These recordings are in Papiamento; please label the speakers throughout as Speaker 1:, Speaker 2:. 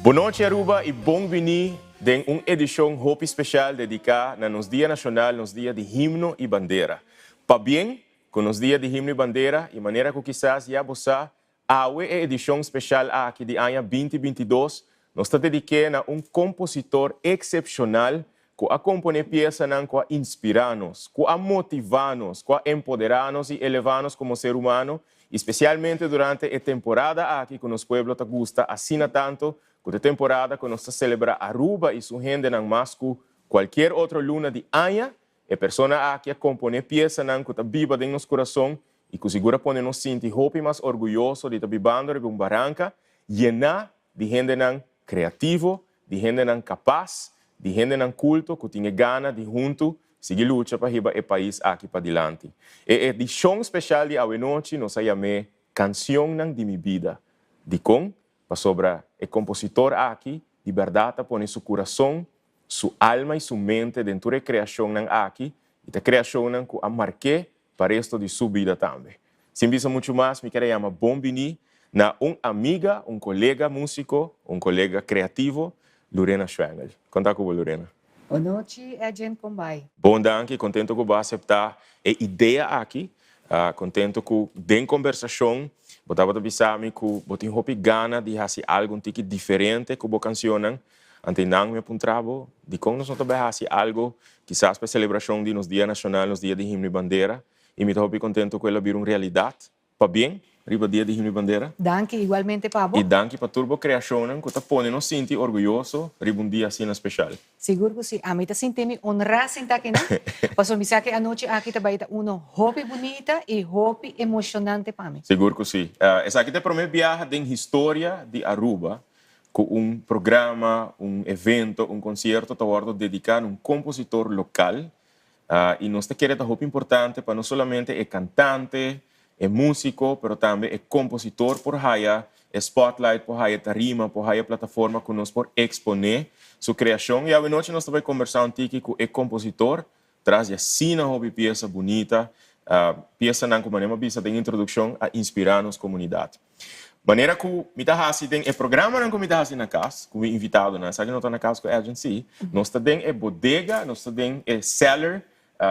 Speaker 1: Bon nochi, Aruba, y bon bini den un edicion hopi special dedica na nos Dia Nacional, nos Dia di Himno y Bandera. Pabien cu nos Dia di Himno y Bandera, y manera cu kisas ya bo sa, awe e edicion special aki di aña 2022, nos ta dedica na un compositor excepcional cu a compone piesanan cu a inspira nos, cu a motiva nos, cu a empodera nos y eleva nos como ser humano, especialmente durante e temporada aki cu nos pueblo ta gusta asina tanto, cu e temporada cu nos ta celebra Aruba y su hendenan mas cu cualkier otro luna di aña. E persona aki a compone piesanan cu ta biba den nos curason y cu sigur a pone nos sinti hopi mas orguyoso di ta bibando riba un baranca yena di hendenan creativo, di hendenan capas, di hendenan culto cu tin gana di hunto sigui lucha pa hiba e pais aki padilanti. E edicion special di awe nochi nos a yam'e Cancionnan di mi bida. Dicon? Pasobra e compositor aki di berdad a pone su curason, su alma y su mente den e creacionnan aki y e creacionnan cu a marc'e pa resto di su bida tambe. Sin bisa mucho mas, mi kier yama bon bini na un amiga, un colega musico, un colega creativo, Lorena Schwengel. Con ta cu Lorena?
Speaker 2: Bon nochi, Edjean, con ta bay?
Speaker 1: Bon, danki, contento cu bo a acepta e idea aki, contento cu den conversacion, bo tabata bisa mi cu bo tin hopi gana di haci algo un tiki diferente cu bo cancionnan. Anto nan mi a puntra bo, di con nos no ta bay haci algo, kisas pa celebracion di nos Dia Nacional, nos Dia di Himno y Bandera, y mi ta hopi contento cu el a bira un realidad. Pabien, riba Dia di Himno y Bandera.
Speaker 2: Danki, igualmente pa bo.
Speaker 1: Y danki pa tur bo creacionnan cu ta pone nos sinti orguyoso riba un dia asina special.
Speaker 2: Sigur cu si. Ami ta sinti mi honra sinta aki, no? Paso mi sa cu e anochi aki ta bay ta uno hopi bunita y hopi emocionante pa mi.
Speaker 1: Sigur cu si. Esaki ta e prome biaha den historia di Aruba cu un programa, un evento, un concierto ta wordo dedica na un compositor local. Y nos ta kere ta hopi importante pa no solamente e cantante, e musico, pero tambe e compositor por haya e spotlight, por haya tarima, por haya plataforma cu nos por expone su creacion. Y anochi nos ta bay conversa un tiki cu e compositor, tras di asina hopi pieza bunita, piesanan cu manera bisa den introduccion a inspira nos comunidad. Manera cu mi ta hasi den e programanan cu mi ta hasi na cas, cu mi invitadonan, sabi no ta na cas cu agency, nos ta den e bodega, nos ta den e cellar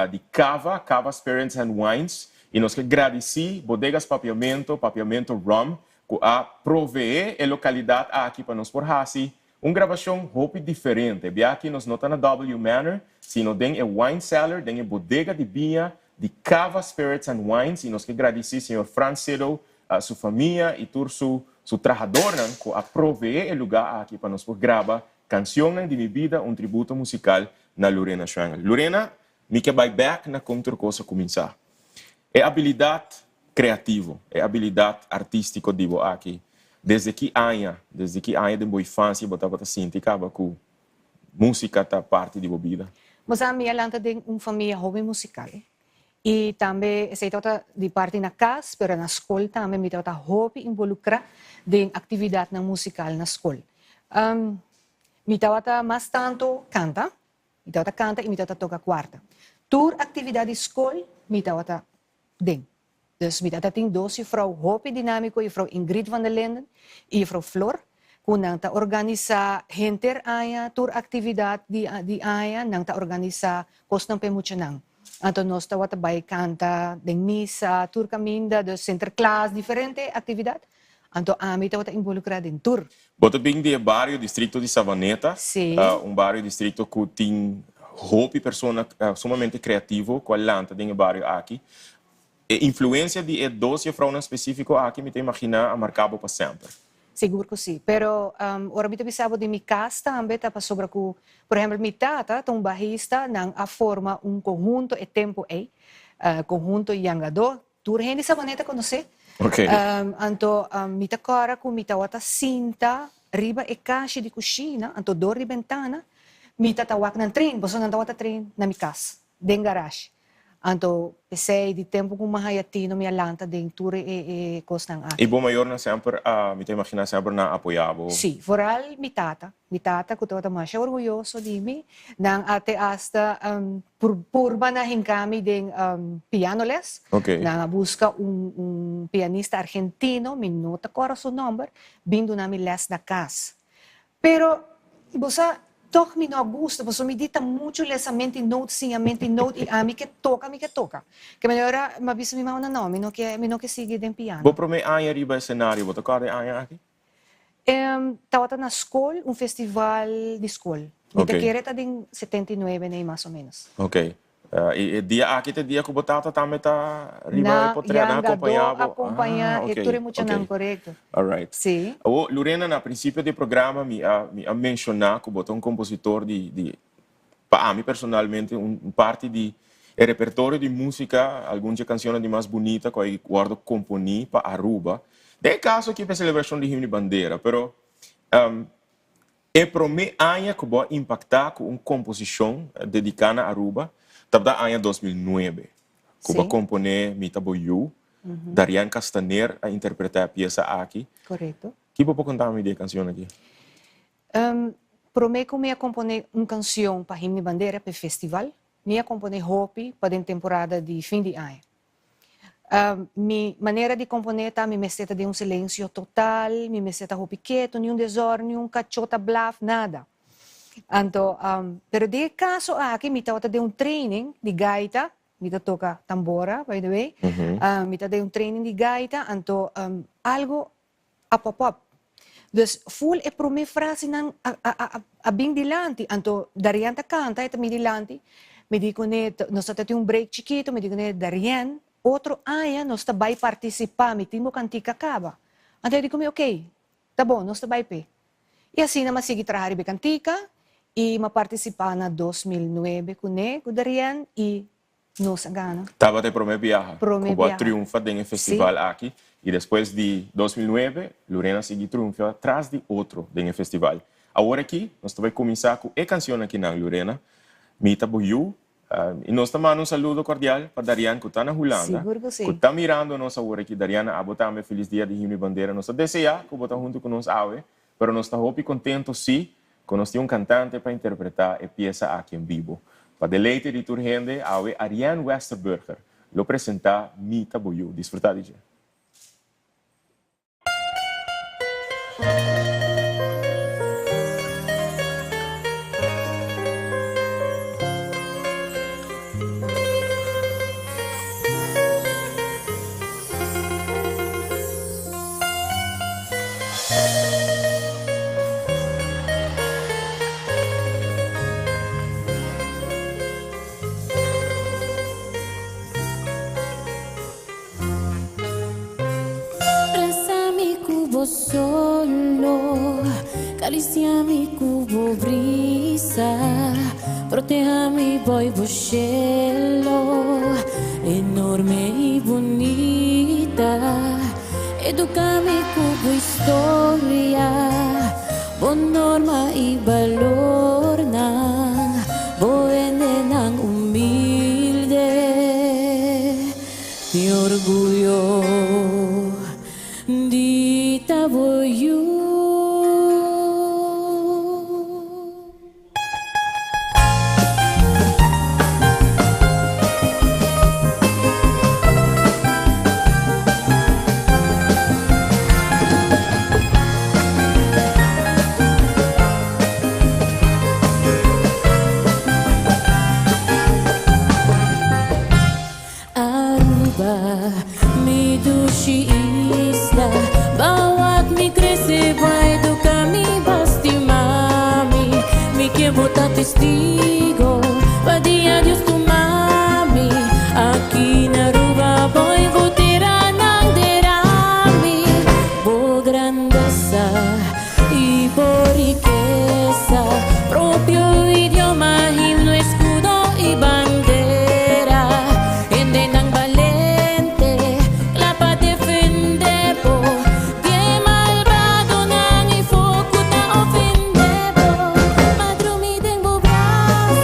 Speaker 1: di Cava, Cava Spirits and Wines, y nos kier gradici Bodegas Papiamento, Papiamento Rum, cu a provee e localidad aki pa nos por hasi un grabacion hopi diferente. Bia aki nos no ta na W Manor, sino den e wine cellar, den e bodega di biña di Cava Spirits and Wines, y nos kier gradici señor Frans Sido, su famia y tur su trahadornan cu a provee e lugar aki pa nos por graba Cancionnan di mi bida, un tributo musical na Lorena Schwengel. Lorena, mi kier bay back na con tur cos a cuminsa. E habilidad creativo, e habilidad artistico di bo aki, desde ki aña den bo infancia bo tabata sinti caba cu musica ta parti di bo bida?
Speaker 2: Mas ami a lanta den un famia hopi musical. Y tambe esey tabata di parti na cas, pero na scol tambe mi tabata hopi involucra den actividadnan musical na scol. Mi tabata mas tanto canta, mi tabata canta y mi tabata toca cuarta. Tur actividad di scol mi tabata den. Dus mi tabata tin dos juffrouw hopi dinamico, juffrouw Ingrid van der Linden y juffrouw Flor, cu nan ta organisa henter aña, tur actividad di aña, nan ta organisa cosnan pe muchanan. Anto nos tabata bay canta den misa, tur caminda, dus Sinterklaas, diferente actividad. Anto ami tabata involucra den tur.
Speaker 1: Bo ta bin di bario distrito di Savaneta,
Speaker 2: Si.
Speaker 1: Un bario distrito cu tin hopi persona sumamente creativo cu a lanta den e bario aki. E influencia di e dos juffrouwnan specifico aki, mi ta imagina, a marca bo pa semper.
Speaker 2: Sigur cu si. Pero ora mi ta bisa bo di mi cas tambe, ta pasobra cu, por ehempel, mi tata ta un bajista, nan a forma un conhunto e tempo ey, Conhunto Yangadó, tur hende Savaneta conoce. Anto mi ta cora cu mi tawata sinta riba e cashi di cushina, anto door di bentana, mi tata wak nan train, pasobra nan tawata train na mi cas, den garage. Anto, pesey di tempo cu mi haya tino, mi a lanta den tur e cosnan aki.
Speaker 1: Y bo mayornan semper, mi ta imagina, semper nan apoya bo?
Speaker 2: Si, vooral mi tata. Mi tata cu tabata masha orguyoso di mi. Nan a te hasta purba na hinca mi den piano les. Nan a busca un pianista argentino, mi no ta corda su nomber, bin duna mi les na cas. Pero bo sa, tòg mi no a gusta, pasobra mi di ta muchu lesamento i note, siñamento i note, i ami ke toka, mi ke toka. Ke manera mi a bisa mi mama, no, mi no ke, mi no ke sigui den piano.
Speaker 1: Bo promé aña riba esenario, bo ta kòrda e aña aki?
Speaker 2: Tabata na skol, un festival di skol. Mi ta kere ta den 79 nei mas o ménos.
Speaker 1: Ok. I e dia aki ta e dia ku bo tata tambe ta riba e potret, nan a kompañá bo?
Speaker 2: Na kompañá e tur e muchanan, korekto.
Speaker 1: Alright.
Speaker 2: Si.
Speaker 1: Awor, Lorena, na prinsipio di e programa mi a mi a menshoná ku bo ta un kompositor di di pa ami personalmente un parti di e repertorio di músika, algun dje kanshonnan di mas bunita ku a wòrdu komponí pa Aruba. Den e kaso aki pa e selebrashon di Himno di Bandera, pero E promé aña ku bo a impaktá ku un komposishon dediká na Aruba tabata aña 2009, ku bo a komponé Mi ta bo yu. Darian Castaner a interpretá e piesa aki.
Speaker 2: Korekto.
Speaker 1: Ki bo por konta mi di e kanshon aki?
Speaker 2: Promé ku mi a komponé un kanshon pa Himno di Bandera pa e festival, mi a komponé hopi pa den temporada di fin di aña. Mi manera di componé ta mi mester ta den un silencio total, mi mester ta hopi keto, ni un desorden, ni un cachó ta blaf, nada. Anto, pero den e caso aki mi tabata den un training di gaita, mi ta toca tambora by the way, mi ta den un training di gaita, anto algo a pop up. Dus full e prome frasenan a a a a bin dilanti, anto Darien ta canta, e ta mi dilanti, mi di cune, nos ta tin un break chikito, mi di cune, Darien, otro aña nos ta bay participa, mi tin bo cantica caba. Anto e di cu mi, ok, ta bon, nos ta bay p'e. Y asina m'a sigui traha riba e cantica y m'a participa na 2009 cune, cu Darien, y Nos a gana.
Speaker 1: Tabata e prome biaha ku bo a triunfa den e festival aki i despues di 2009 Lorena a sigui triunfa tras di otro den e festival. Awor aki nos ta bai kuminsá ku e kanshon akinan, Lorena, Mi ta bo yu. I nos ta manda un saludo kordial pa Darian ku ta na Hulanda, ku ta mirando nos awor aki. Darian, abo tambe felis dia di Himno i Bandera. Nos ta deseá ku bo ta huntu ku nos awe, pero nos ta hopi kontentu sí Ku nos tin un kantante pa interpretá e piesa aki en bibo. Pa deleite di tur hende, awe Ariane Westerburger lo presentá Mi ta bo yu. Disfrutá di dje.
Speaker 3: Brasa mi ku bo solo, karisia mi ku bo brisa, proteha mi boy bo shelo, enorme i bunita. Educa mi cu bo historia, bo norma y balornan, bo hendenan humilde. Mi orguyo di ta bo yu. Aruba, mi dushi isla, Bo wak mi crece, bo a educa mi, bo a stima mi. Mi ke bo ta testigo, pa dia Dios tuma mi. Aki na Aruba bo i bo teranan dera mi. Bo grandesa i bo rikesa, propio idioma, himno, escudo i bandera. Hendenan balente, kla pa defende bo di e malbadonan i foku ta ofende bo. Ma drumi den bo brasa.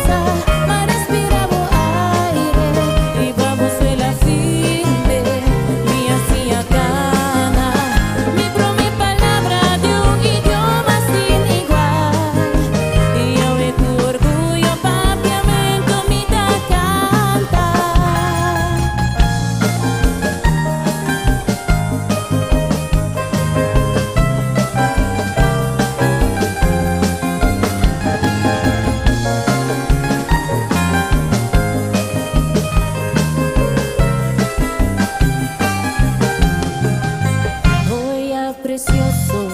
Speaker 3: precioso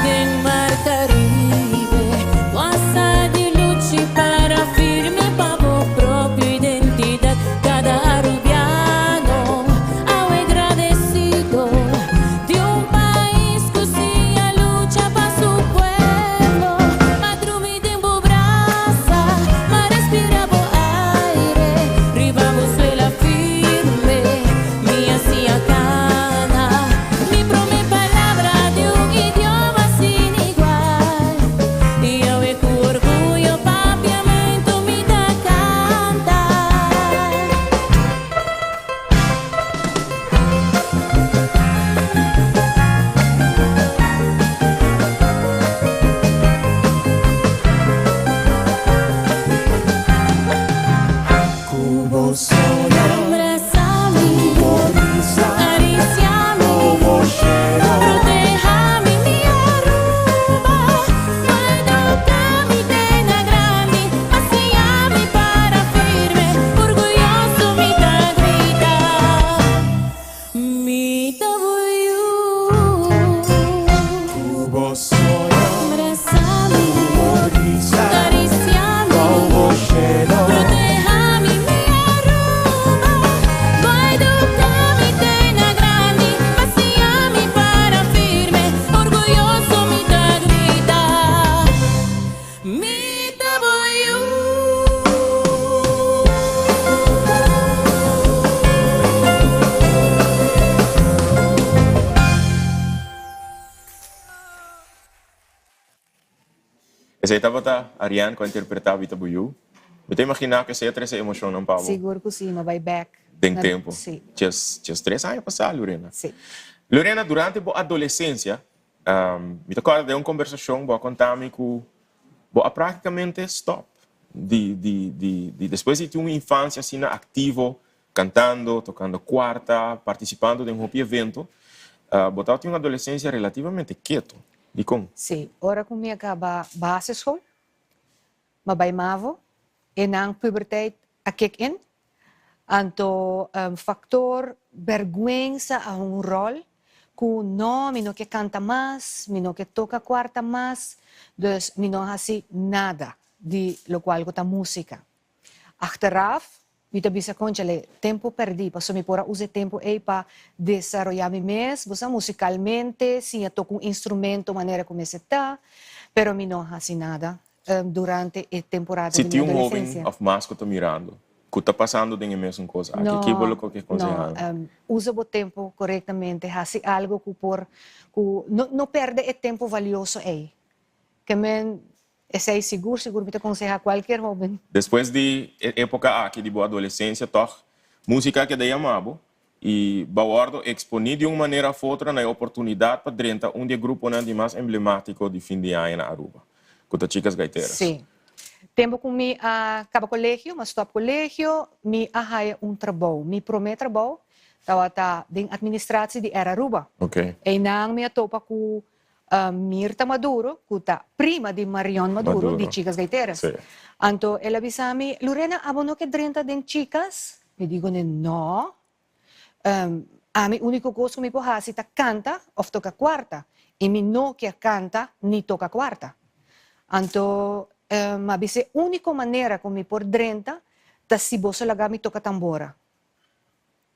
Speaker 3: den mar Caribe Wasa di luchi para firme pa bo propio identidad Cada Arubiano awe gradecido di un pais cu siña lucha pa su pueblo Ma drumi den bo brasa, ma respira bo aire Riba bo suela firme, mi a siña cana Mi prome palabra di un idioma sin igual Y awe cu orguyo papiamento mi ta canta.
Speaker 1: Esei tabata Ariane ku a interpretá Bita Bo Yu. Mi ta imaginá ku esei a trese emoshonnan pa bo.
Speaker 2: Sigur ku si, mi a bai bèk.
Speaker 1: Den tempu.
Speaker 2: Si.
Speaker 1: Djes tres aña pasá, Lorena.
Speaker 2: Si.
Speaker 1: Lorena, durante bo adolesensia, Mi ta kòrda den un kombersashon bo a konta mi ku bo a práktikamente stòp di di di di despues di tin un infansia asina aktivo, kantando, tokando kuarta, partisipando den hopi evento, bo tabatin un adolesensia relativamente ketu. Dikon?
Speaker 2: Sí, ora ku mi a kaba basisschool, mi a bai mavo, e nan puberteit a kick in, Anto factor berguensa a hunga un rol cu no, mi no ke canta mas, mi no ke toca cuarta mas, dus mi no haci nada di locual cu ta musica. Achteraf mi ta bisa conchale, tempo perdi, pasobra mi por a usa e tempo ey pa desaroya mi mes, bo sa, musicalmente, siña toca un instrumento manera cu mester ta, pero mi no haci nada durante e temporada
Speaker 1: Si
Speaker 2: di mi
Speaker 1: tin un hoben
Speaker 2: adolescencia.
Speaker 1: of mas cu ta mirando cu ta pasando den e mesun cos aki, ki bo lo
Speaker 2: No,
Speaker 1: ke
Speaker 2: no.
Speaker 1: conseha nan?
Speaker 2: Usa bo tempo corectamente, haci algo cu por, cu no, no perde e tempo valioso ey. Ke men, esey sigur, sigur mi ta conseha cualkier hoben.
Speaker 1: Despues di e epoca aki di bo adolescencia tog musica a keda yama bo I bo a wòrdu eksponí di un manera òf otro na e oportunidat pa drenta un di e gruponan di mas emblemátiko di fin di aña na Aruba, ku ta Chicas Gaiteras.
Speaker 2: Sí. Tempu ku mi a kaba kolegio, mi a stòp kolegio, mi a haya un trabou. Mi promé trabou tabata den administratie di Air Aruba. Einan mi a topa ku Mirta Maduro, ku ta prima di Marion Maduro, di Chicas Gaiteras. Anto el a bisa mi, Lorena, abo no ke drenta den Chicas? Mi di kuné, No. Ami úniko kos ku mi por hasi ta kanta òf toka kuarta, i mi no kier kanta ni toka kuarta. Anto mi a bisa e úniko manera ku mi por drenta ta si boso laga mi toka tambora.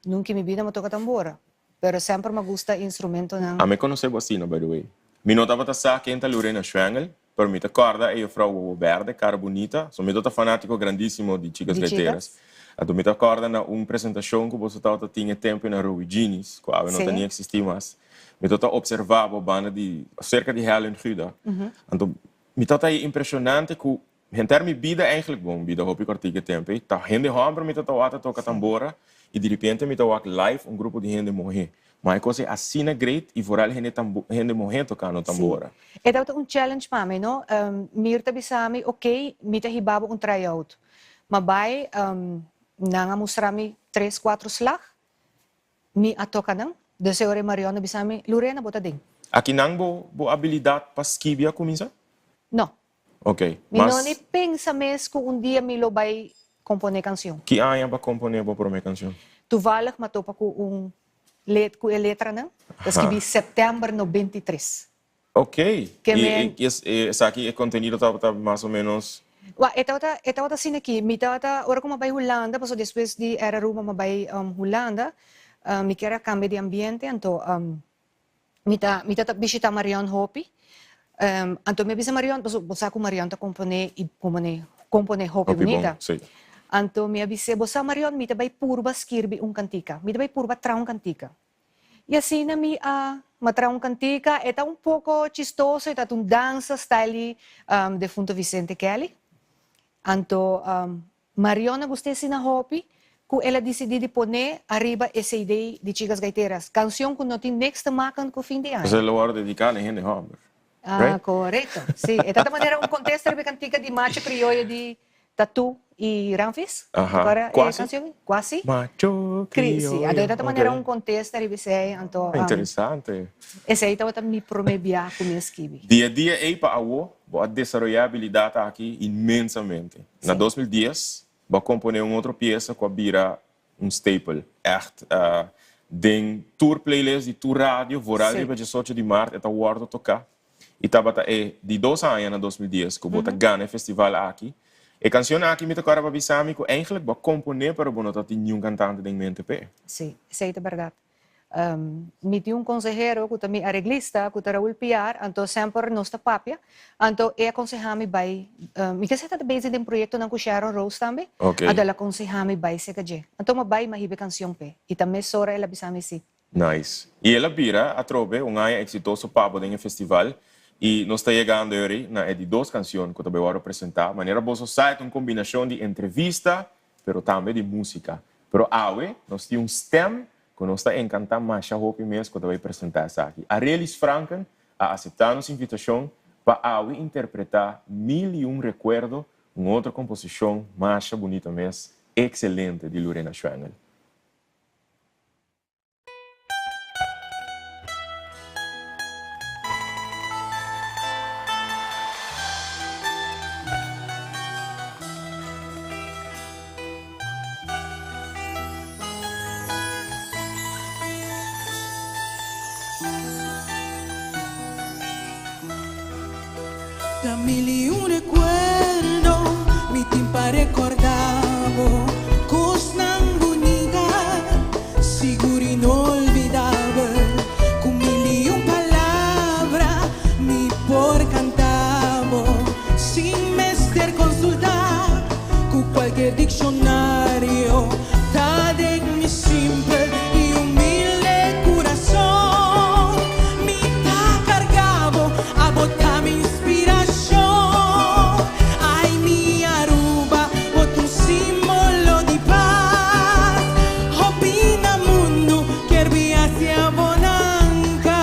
Speaker 2: Nunca en mi bida mi a toca tambora, pero semper mi a gusta instrumentonan.
Speaker 1: Ami conoce bo asina, by the way. Mi no tabata sa ken ta Lorena Schwengel, pero mi ta corda e juffrouw wowo berde, cara bunita. So mi ta fanatico grandisimo di Chicas
Speaker 2: Di
Speaker 1: Gaiteras.
Speaker 2: Chicas.
Speaker 1: Anto mi ta corda na un presentacion cu boso tabata tin e tempo na Rowiginis, cu awe no ta ni existi mas. Mi ta observa bo banda di, cerca di Helen Guda. Anto mi ta impresionante cu Henter mi bida eigenlijk, bon, bida hopi kòrtiku e tempu ei, ta hende hòmber mi ta tawata toka tambora i diripiente mi ta wak live un grupo di hende muhé. Ma e kos ei asina great i vooral hende tambo hende muhé tokando tambora.
Speaker 2: Sí. E tabata un challenge pa mi, no? Mirta bisa mi, ok, mi ta hiba bo un try-out. Ma bai, nan a mustra mi tres, kuatro slag, mi a toka nan. Dus e ora ei Marion a bisa mi, Lurena, bo ta den.
Speaker 1: Aki nan bo bo abilidat pa skibi a kuminsá?
Speaker 2: No.
Speaker 1: Ok,
Speaker 2: Mi no
Speaker 1: mas.
Speaker 2: ni pensa mes ku un dia mi lo bai komponé kansion.
Speaker 1: Ki aña bo a komponé bo promé kansion?
Speaker 2: Toevallig m'a topa ku un let ku e letranan, ta skibi sèptèmber 93.
Speaker 1: Ok. I esaki e kontenido tabata mas o ménos?
Speaker 2: Wak, e tabata e tabata asina aki, mi tabata ora ku mi a bai Hulanda, pasobra despues di Air Aruba mi a bai Hulanda, mi kier a kambia di ambiente, anto mi ta mi ta bishita Marion hopi, anto mi a bisa Marion, pasobra bo sa ku Marion ta komponé i komponé komponé hopi bunita, anto mi a bis'é, bo sa Marion mi ta bai purba skirbi un kantika, mi ta bai purba traha un kantika. I asina mi a matra un kantika, e ta un poko chistoso, e ta un dansa style di defunto Vicente Kelly. Anto Marion a gust'é asina hopi ku el a disidí di pon'é ariba e CD di Chicas Gaiteras, kanshon ku no tin niks te maken ku fin di aña.
Speaker 1: Esei lo wòrdu dediká na e hende hòmber,
Speaker 2: right? Ah, korekto. Sí, e ta ta manera un kontesta riba e kantika di Macho Krioyo di Tatu i Ramfis?
Speaker 1: Aha.
Speaker 2: E
Speaker 1: Kuasi?
Speaker 2: kanshon? Kuasi?
Speaker 1: Macho
Speaker 2: Kri, si.
Speaker 1: krioyo.
Speaker 2: Anto e ta ta manera
Speaker 1: Ok.
Speaker 2: un kontesta riba esei, anto
Speaker 1: Interesante.
Speaker 2: esei tabata mi promé bia ku mi a skibi.
Speaker 1: Di e dia ei pa awo, bo a desaroyá e abilidat aki inmensamente. Na 2010, bo a komponé un otro piesa ku a bira un staple. Ègt, den tur playlist di tur radio, vooral riba diesocho di mart, e ta wòrdu toká. I tabata e di dos aña na 2010 ku bo ta gana e festival aki. E kanshon aki mi ta kòrda pa bisa mi ku eigentlik bo a komponé pero bo no ta tin niun kantante den mente p'e.
Speaker 2: Sí, esei ta bèrdat. Mi tin un konsehero ku ta mi areglista ku ta Raul Piar, anto semper nos ta papia, anto e a konsehá mi bai, mi ta sa ta bezig den proyektonan ku Sharon Rose tambe, anto el a konsehá mi bai serka dje. Anto mi a bai mi a hiba e kanshon p'e i ta mesora el a bisa mi sí.
Speaker 1: Nice. I el a bira atrobe un aña exitoso pa bo den e festival i nos ta yegando yori na e di dos cancion cu ta bay worde presenta. Manera boso sa e ta un combinacion di entrevista pero tambe di musica. Pero awe nos tin un stem cu nos ta encanta masha hopi mes cu ta bay presenta esaki. Arelis Franken a acepta nos invitacion pa awe interpreta Mil y un Recuerdo, un otro composicion masha bunita mes, excelente di Lurena Schwengel.
Speaker 4: Ta mil y un recuerdo mi tin pa recorda bo cosnan bunita sigur inolvidabel cu mil y un palabra mi por canta bo sin mester consulta cu cualkier diccionario ta den mi simpel y humilde curason mi ta carga bo abo ta mi inspiracion Ay mi Aruba bo ta un simbolo di paz Hopi na mundu kier bi hacia bo nan cas.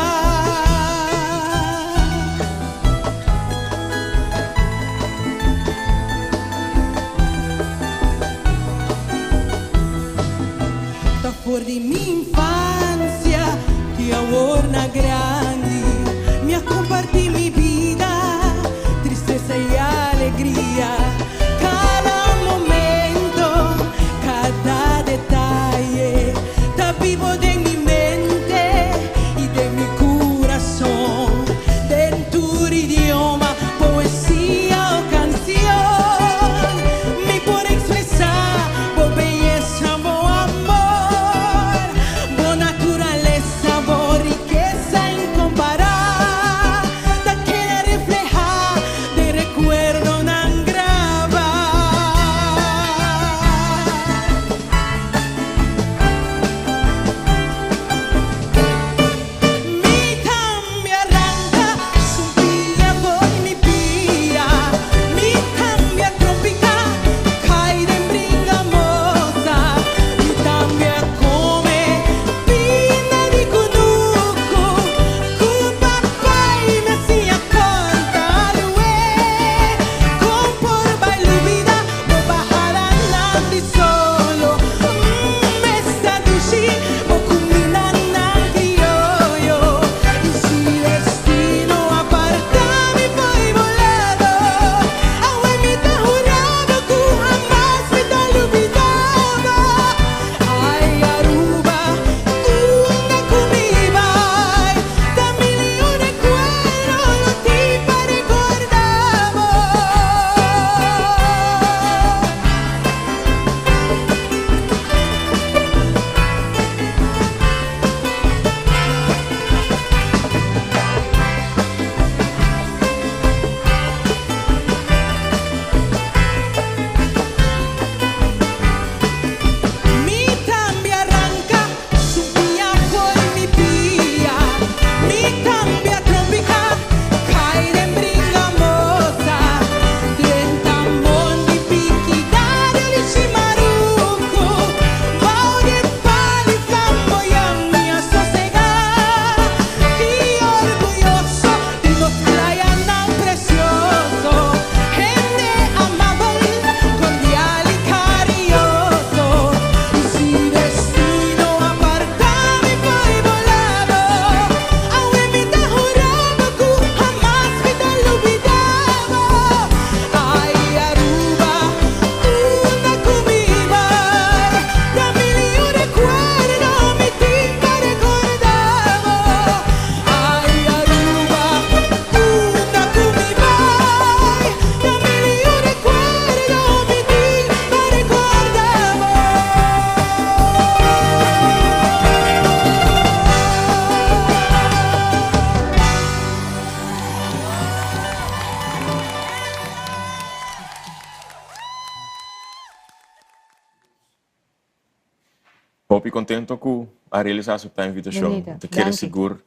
Speaker 1: Hopi contento cu Arelis a acepta e invitacion.
Speaker 2: Bunita.
Speaker 1: Ta kere
Speaker 2: Danki.
Speaker 1: sigur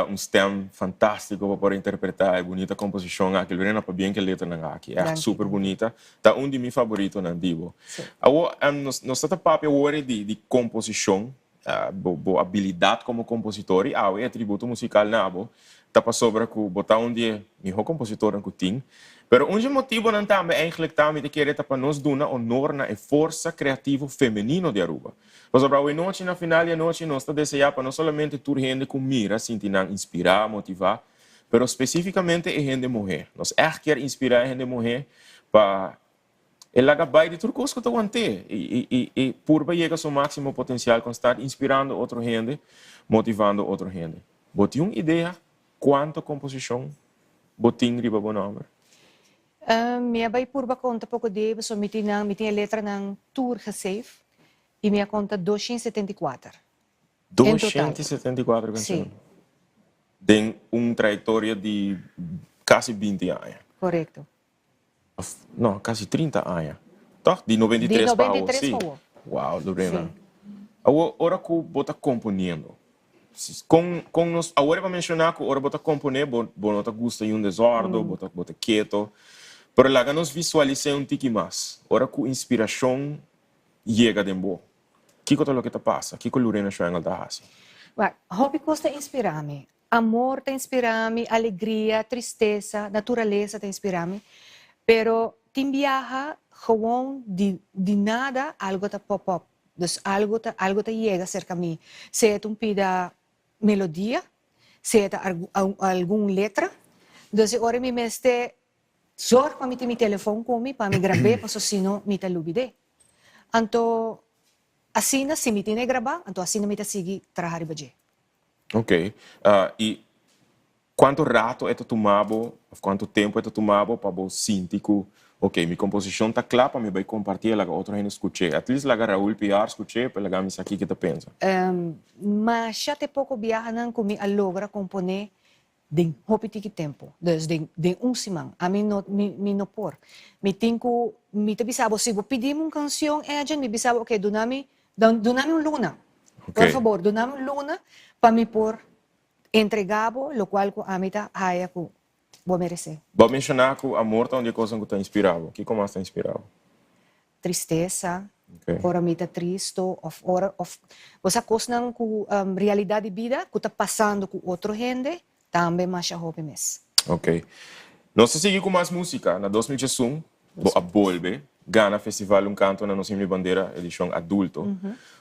Speaker 1: un stem fantastico pa por interpreta e bunita composicion aki. Lorena, pabien cu e letranan aki. Echt
Speaker 2: Danki.
Speaker 1: super bunita. Ta un di mi favoritonan di bo.
Speaker 2: Sí.
Speaker 1: Awor, nos ta ta papia awor di composicion, bo abilidad como compositor y awe e tributo musical na bo ta pasobra cu bo ta un di e miho compositornan cu tin. Pero un dje motibonan tambe eigenlijk ta mi ta kere ta pa nos duna honor na e forsa creativo femenino di Aruba. Pasobra awe nochi na final di anochi nos ta desea pa no solamente tur hende cu mira sinti nan inspira, motiva, pero specificamente e hende muhe. Nos echt kier inspira e hende muhe pa e laga bai di tur cos cu ta want'é y purba yega su maximo potencial con sta inspirando otro hende, motivando otro hende. Bo tin un idea cuanto composicion bo tin riba bo nomber?
Speaker 2: Mi a bai purba conta poco di pasobra mi tin nan, mi tin e letranan tur gesave y mi a conta 274 en total.
Speaker 1: 274 cancion?
Speaker 2: Si.
Speaker 1: Den un trayectoria di casi 20 aña?
Speaker 2: Corecto.
Speaker 1: Of, no, casi 30 aña. Toch? Di 93
Speaker 2: Di
Speaker 1: pa awo,
Speaker 2: 93
Speaker 1: sí.
Speaker 2: pa awo.
Speaker 1: Wow, Lorena.
Speaker 2: Sí.
Speaker 1: Awo, ora cu bo ta componiendo, con, con nos, awor e pa menciona cu ora bo ta compone, bo, bo no ta gusta yun desordo, bo ta, bo ta keto. Pero laga nos visualise un tiki mas. Ora cu inspiracion yega den bo, kico ta loke ta pasa? Kico Lorena Schwengle ta haci?
Speaker 2: Wak, hopi cos ta inspira mi. Amor ta inspira mi, alegria, tristesa, naturalesa ta inspira mi. Pero tin biaha gewoon di di nada algo ta pop up. Dus algo ta algo ta yega serka mi. Sea ta un pida melodia, sea ta algun letra. Dus e ora mi mester zorg pa mi tin mi telefon ku mi pa mi grab'é pasobra si no mi ta lubid'é. Anto asina si mi tin e grabá anto asina mi ta sigui traha riba dje.
Speaker 1: Ok. Y cuanto rato e ta tuma bo, of cuanto tempo e ta tuma bo pa bo sinti cu, ok, mi composicion ta cla pa mi bay comparti e laga otro hende scuch'e. At least laga Raul Piar scuch'e pa e laga mi sa kico e ta pensa.
Speaker 2: Masha te poco biahanan cu mi a logra compone den hopi tiki tempo. Dus den den un siman. Ami no mi mi no por. Mi tin cu mi ta bisa bo si bo pidi mi un cancion Edjean mi bisa bo ok duna mi duna mi un luna. Por fabor, duna mi un luna pa mi por entrega bo locual cu ami ta haya cu bo merece.
Speaker 1: Bo a menciona cu amor ta un di e cosnan cu ta inspira bo. Kico mas ta inspira bo?
Speaker 2: Tristesa, ora mi ta tristo of ora of bo sa cosnan cu realidad di bida cu ta pasando cu otro hende tambe masha hopi mes.
Speaker 1: Ok. Nos ta sigui cu mas musica. Na 2011 bo a bolbe gana Festival Un Canto na Nos Himno y Bandera edicion adulto.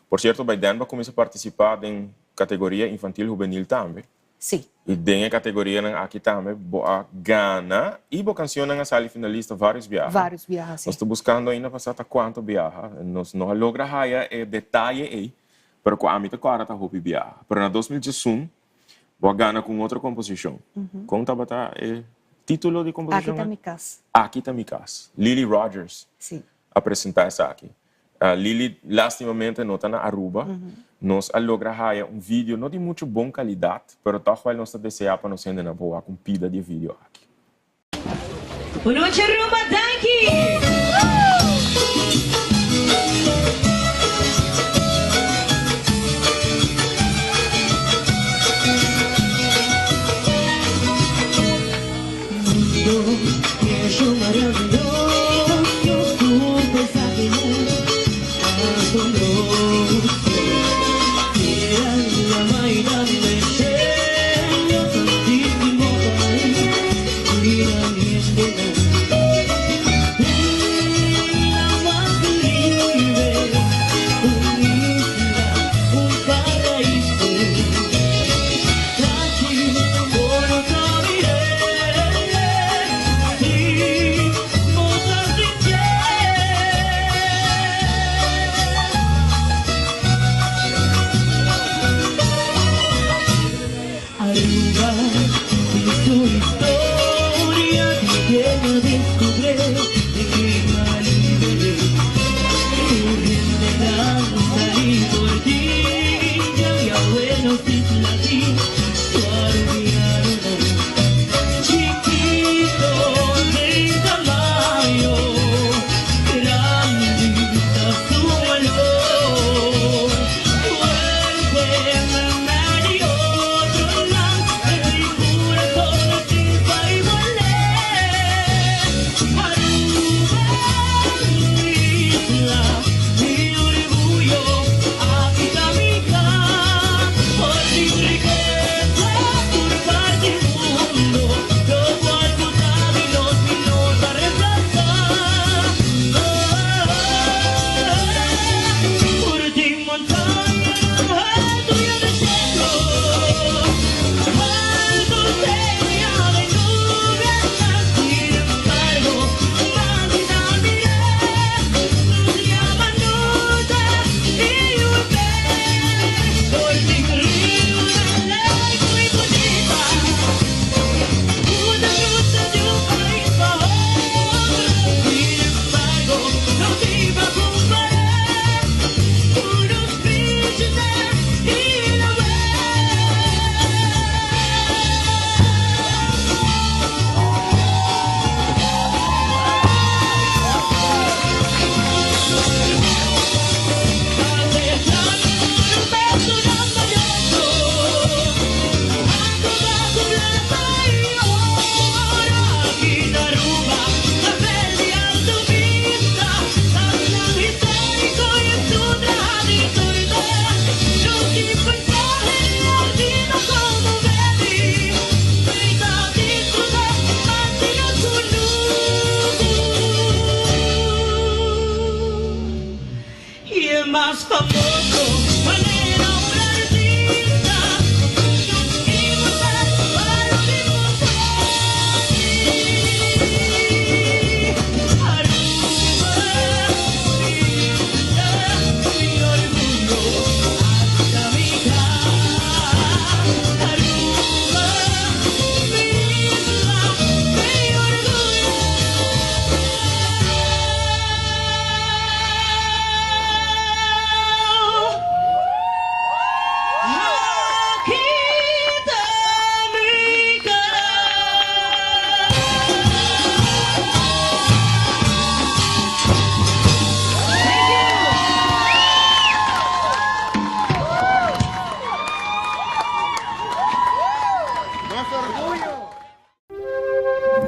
Speaker 1: Por cierto by den bo a cuminsa participa den categoria infantil hubenil tambe.
Speaker 2: Sí.
Speaker 1: Y den e categorianan aki tambe bo a gana y bo cancionnan a sali finalista varios biaha.
Speaker 2: Varios biaha, sí.
Speaker 1: Nos ta buscando ainda pa sa ta cuanto biaha. Nos no a logra haya e detaye ey, pero cu ami ta corda ta hopi biaha. Pero na 2011 bo a gana cu un otro composicion. Con tabata e titulo di composicion?
Speaker 2: Aki ta mi cas.
Speaker 1: Aki ta mi cas. Lily Rogers a presenta esaki. Lily lastimamente no ta na Aruba. Nos a logra haya un video no di mucho bon calidad, pero toch wel nos ta desea pa nos hendenan por wak un pida di e video aki.
Speaker 3: Bon nochi Aruba, danki!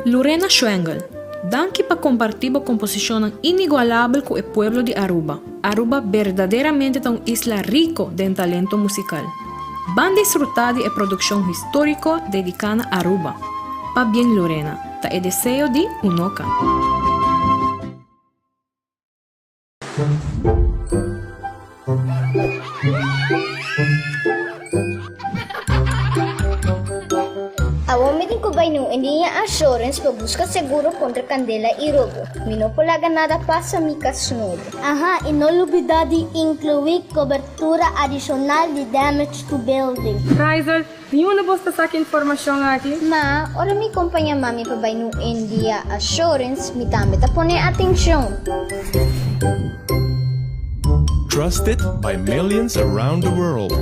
Speaker 3: Lorena Schwengel, danki pa kompartí bo komposishonnan inigualabel ku e pueblo di Aruba. Aruba berdaderamente ta un isla riko den talento musikal. Ban disfrutá di e produkshon históriko dediká na Aruba. Pabien Lorena, ta e deseo di Unoca.
Speaker 5: Awor mi tin ku bai nu en liña Assurance pa buska seguro kontra kandela i robo. Mi no por laga nada pasa mi kas nobo. Aha, i no lubidá di inkluí kobertura adishonal di damage to building.
Speaker 6: Raizel, Di unda bos ta saka informashon aki?
Speaker 5: Ma, ora mi kompañá mami pa bai nu India Assurance, mi tambe ta pone atenshon.
Speaker 7: Trusted by millions around the world.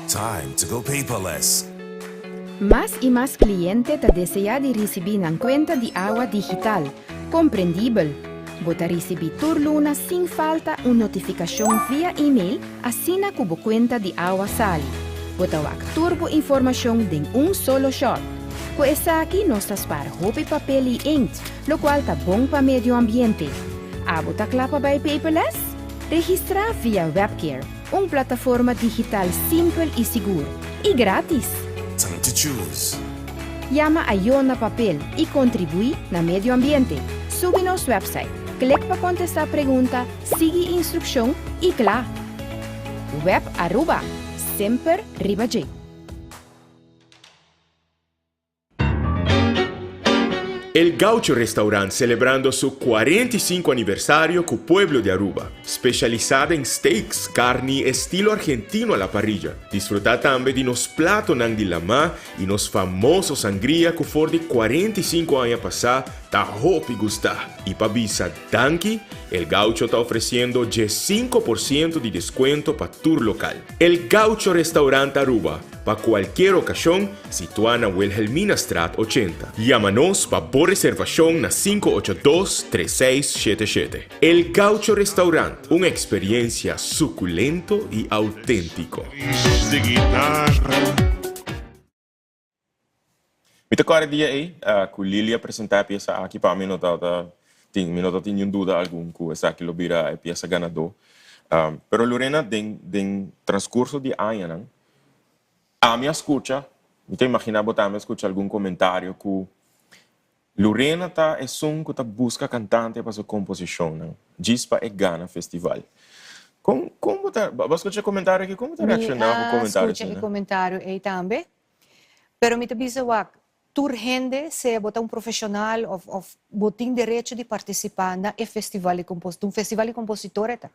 Speaker 7: Time to go paperless.
Speaker 8: Mas i mas kliente ta deseá di risibí nan kuenta di awa digital, komprendibel. Bo ta risibí tur luna sin falta un notifikashon via email asina ku bo kuenta di awa sali. Bo ta wak tur bo informashon den un solo shòt. Ku esaki nos ta spar hopi papel i inkt, lokual ta bon pa medio ambiente. Abo ta kla pa bai paperless? Registrá via Webcare, un plataforma digital simpel i sigur, i grátis!
Speaker 7: Time to choose.
Speaker 8: Yama ayó na papel i kontribuí na medio ambiente. Subi nos website, klik pa kontestá pregunta, sigui instrukshon i kla! Web Aruba, semper riba dje!
Speaker 1: El Gaucho Restaurant celebrando su 45 aniversario cu pueblo di Aruba. Specialisa den steaks, carni estilo argentino a la parrilla. Disfruta tambe di nos platonan di lama y nos famoso sangria cu for di 45 aña pasa ta hopi gusta. Y pa bisa danki, El Gaucho ta ofreciendo 15% di descuento pa tur local. El Gaucho Restaurant Aruba, pa cualkier ocasion, Situá na Wilhelminastraat 80. Yama nos pa bo reservashon na 582 3677. El Gaucho Restaurant, un eksperiencia sukulento i auténtiko. Mi ta kòrda e dia ei ku Lily a presentá e piesa aki pa mi, no tabata tin, mi no tabatin niun duda algun ku esaki lo bira e piesa ganadó. Pero Lorena, den den transkurso di añanan, Ami a skucha, mi ta imaginá bo tambe a skucha algun komentario ku Lorena ta esun ku ta buska kantante pa su komposishonnan, djis pa e gana festival. Kon kon bo ta, bo a skucha e komentario aki, kon bo ta reakshoná ku
Speaker 2: Mi a
Speaker 1: komentario
Speaker 2: skucha e
Speaker 1: asina?
Speaker 2: komentario ei tambe, pero mi ta bisa wak, tur hende, sea bo ta un profeshonal òf òf bo tin derecho di partisipá na e festival di kompos, un festival di kompositor e ta.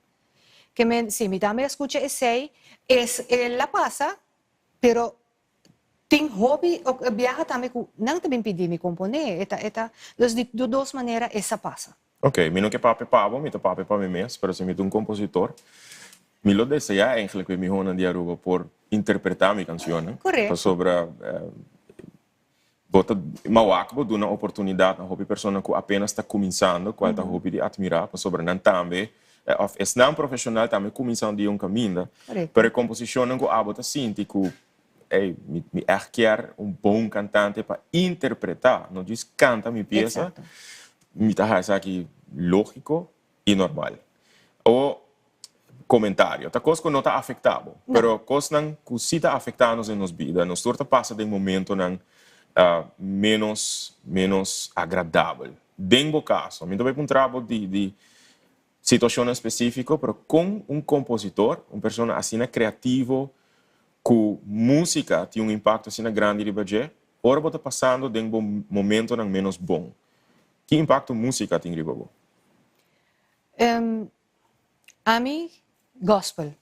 Speaker 2: Ke men, si, mi tambe a skucha esei, es el a pasa, pero tin hopi biaha tambe ku nan ta bin pidi mi komponé, e ta, e ta, dus di dos manera es a pasa.
Speaker 1: Ok, mi no ke papia pa bo, mi ta papia pa mi mes, pero si mi ta un kompositor, mi lo deseá eigenlijk ku e mihonan di Aruba por interpretá mi kanshonnan, pasobra Bo ta mawak bo duna oportunidat na hopi persona ku apenas ta kuminsando, kual ta hopi di atmirá, pasobra nan tambe, òf esnan profeshonal tambe kuminsando di un kaminda. Pero e komposishonnan ku abo ta sinti ku, ey, mi mi ègt kier un bon kantante pa interpretá, no djis kanta mi piesa, mi ta haña esaki lógiko i normal. O komentario. Ta kos ku no ta afektá bo, pero kosnan ku sí ta afektá nos den nos bida. Nos tur ta pasa den momentonan ménos ménos agradabel. Den bo kaso, mi ta bai puntra bo di di situashonnan spesífiko, pero kon un kompositor, un persona asina kreativo ku músika tin un impakto asina grandi riba dje, ora bo ta pasando den bo momentonan ménos bon, ki impakto músika tin riba bo?
Speaker 2: Ami gospel.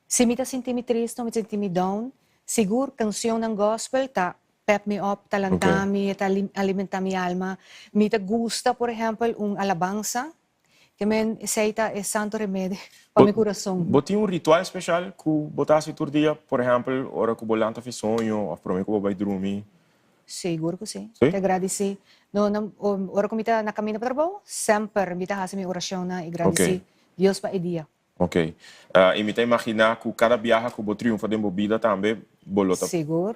Speaker 2: Si mi ta sinti mi tristo, mi ta sinti mi down, sigur cancionnan gospel ta pep me up, ta lanta mi, ta alimenta mi alma. Mi ta gusta, por ehempel, un alabansa, ke men esei ta e santo remedi pa mi curason.
Speaker 1: Bo tin un ritual special cu bo ta haci tur dia? Por ehempel, ora cu bo lanta fi soño of prome cu bo bay drumi?
Speaker 2: Sigur cu si. Si? Ta gradici. No, no, ora cu mi ta na caminda pa trabou, semper mi ta haci mi oracionnan y gradici Dios pa e dia.
Speaker 1: Ok. Y mi ta imagina cu cada biaha cu bo triunfa den bo bida tambe bo lo ta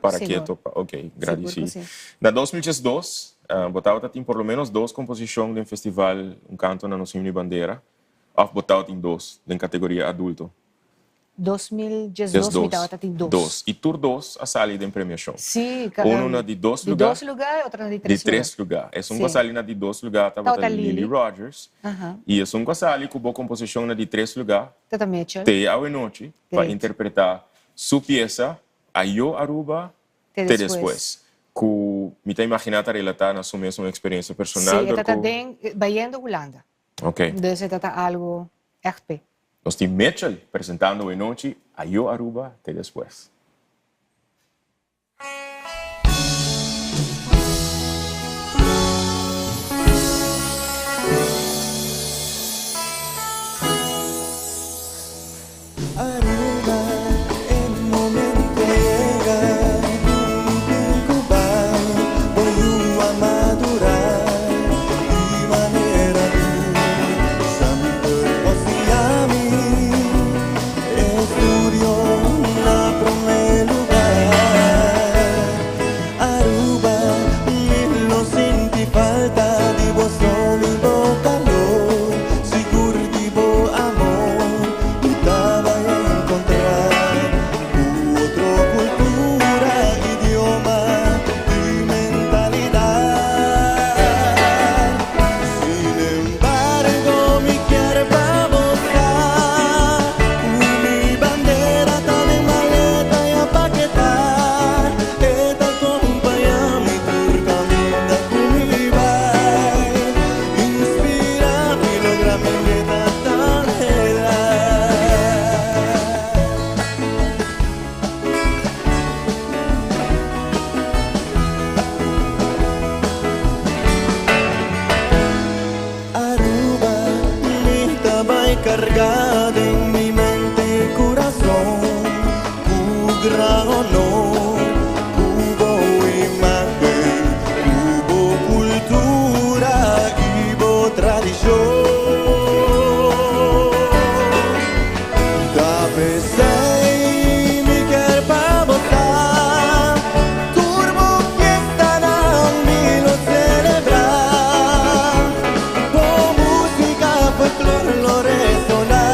Speaker 1: para keto pa, ok, gradici.
Speaker 2: Sigur cu si.
Speaker 1: Na 2012 bo tabata tin por lo menos dos composicion den festival Un Canto na Nos Himno y Bandera of bo tabatin dos den categoria adulto?
Speaker 2: 2012 mi tabata tin dos.
Speaker 1: Dos. Y tur dos a sali den premiacion.
Speaker 2: Sí,
Speaker 1: Uno na di dos lugar.
Speaker 2: Di dos lugar y otro na di tres lugar.
Speaker 1: Di tres lugar. Esun cu a sali na di dos lugar tabata Lily Rogers. Y esun cu a sali cu bo composicion na di tres lugar.
Speaker 2: Tata Mitchell.
Speaker 1: Te awenochi pa interpreta su pieza Ayo Aruba
Speaker 2: Te Despues.
Speaker 1: Cu mi ta imagina ta relata na su mesun experiencia personal.
Speaker 2: Sí, e tata den bayendo Hulanda.
Speaker 1: Ok.
Speaker 2: Dus e tata algo echt p'e.
Speaker 1: Nos tin Mitchell presentando awenochi Ayo Aruba Te Despues.
Speaker 4: Aruba e momento a yega ku mi tin ku bai bo yu a madura di manera ku sa mi por konfia mi estudio na prome lugar Aruba mi lo sinti falta di bo sol i bo calor sigur di bo amor Mi ta bai encontra cu otro cultura, idioma y mentalidad. Sin embargo mi kier pa bo sa cu mi bandera ta den maleta ya paketa. E ta compaña mi tur caminda cu mi bai. Inspira mi logra mi meta tan hela. Aruba mi ta bai carga den mi mente y curason cu gran honor cu bo imagen cu bo cultura y bo tradicion. Ta p'esey mi kier pa bo sa tur bo fiestanan mi lo celebra bo musica folklor lo resona.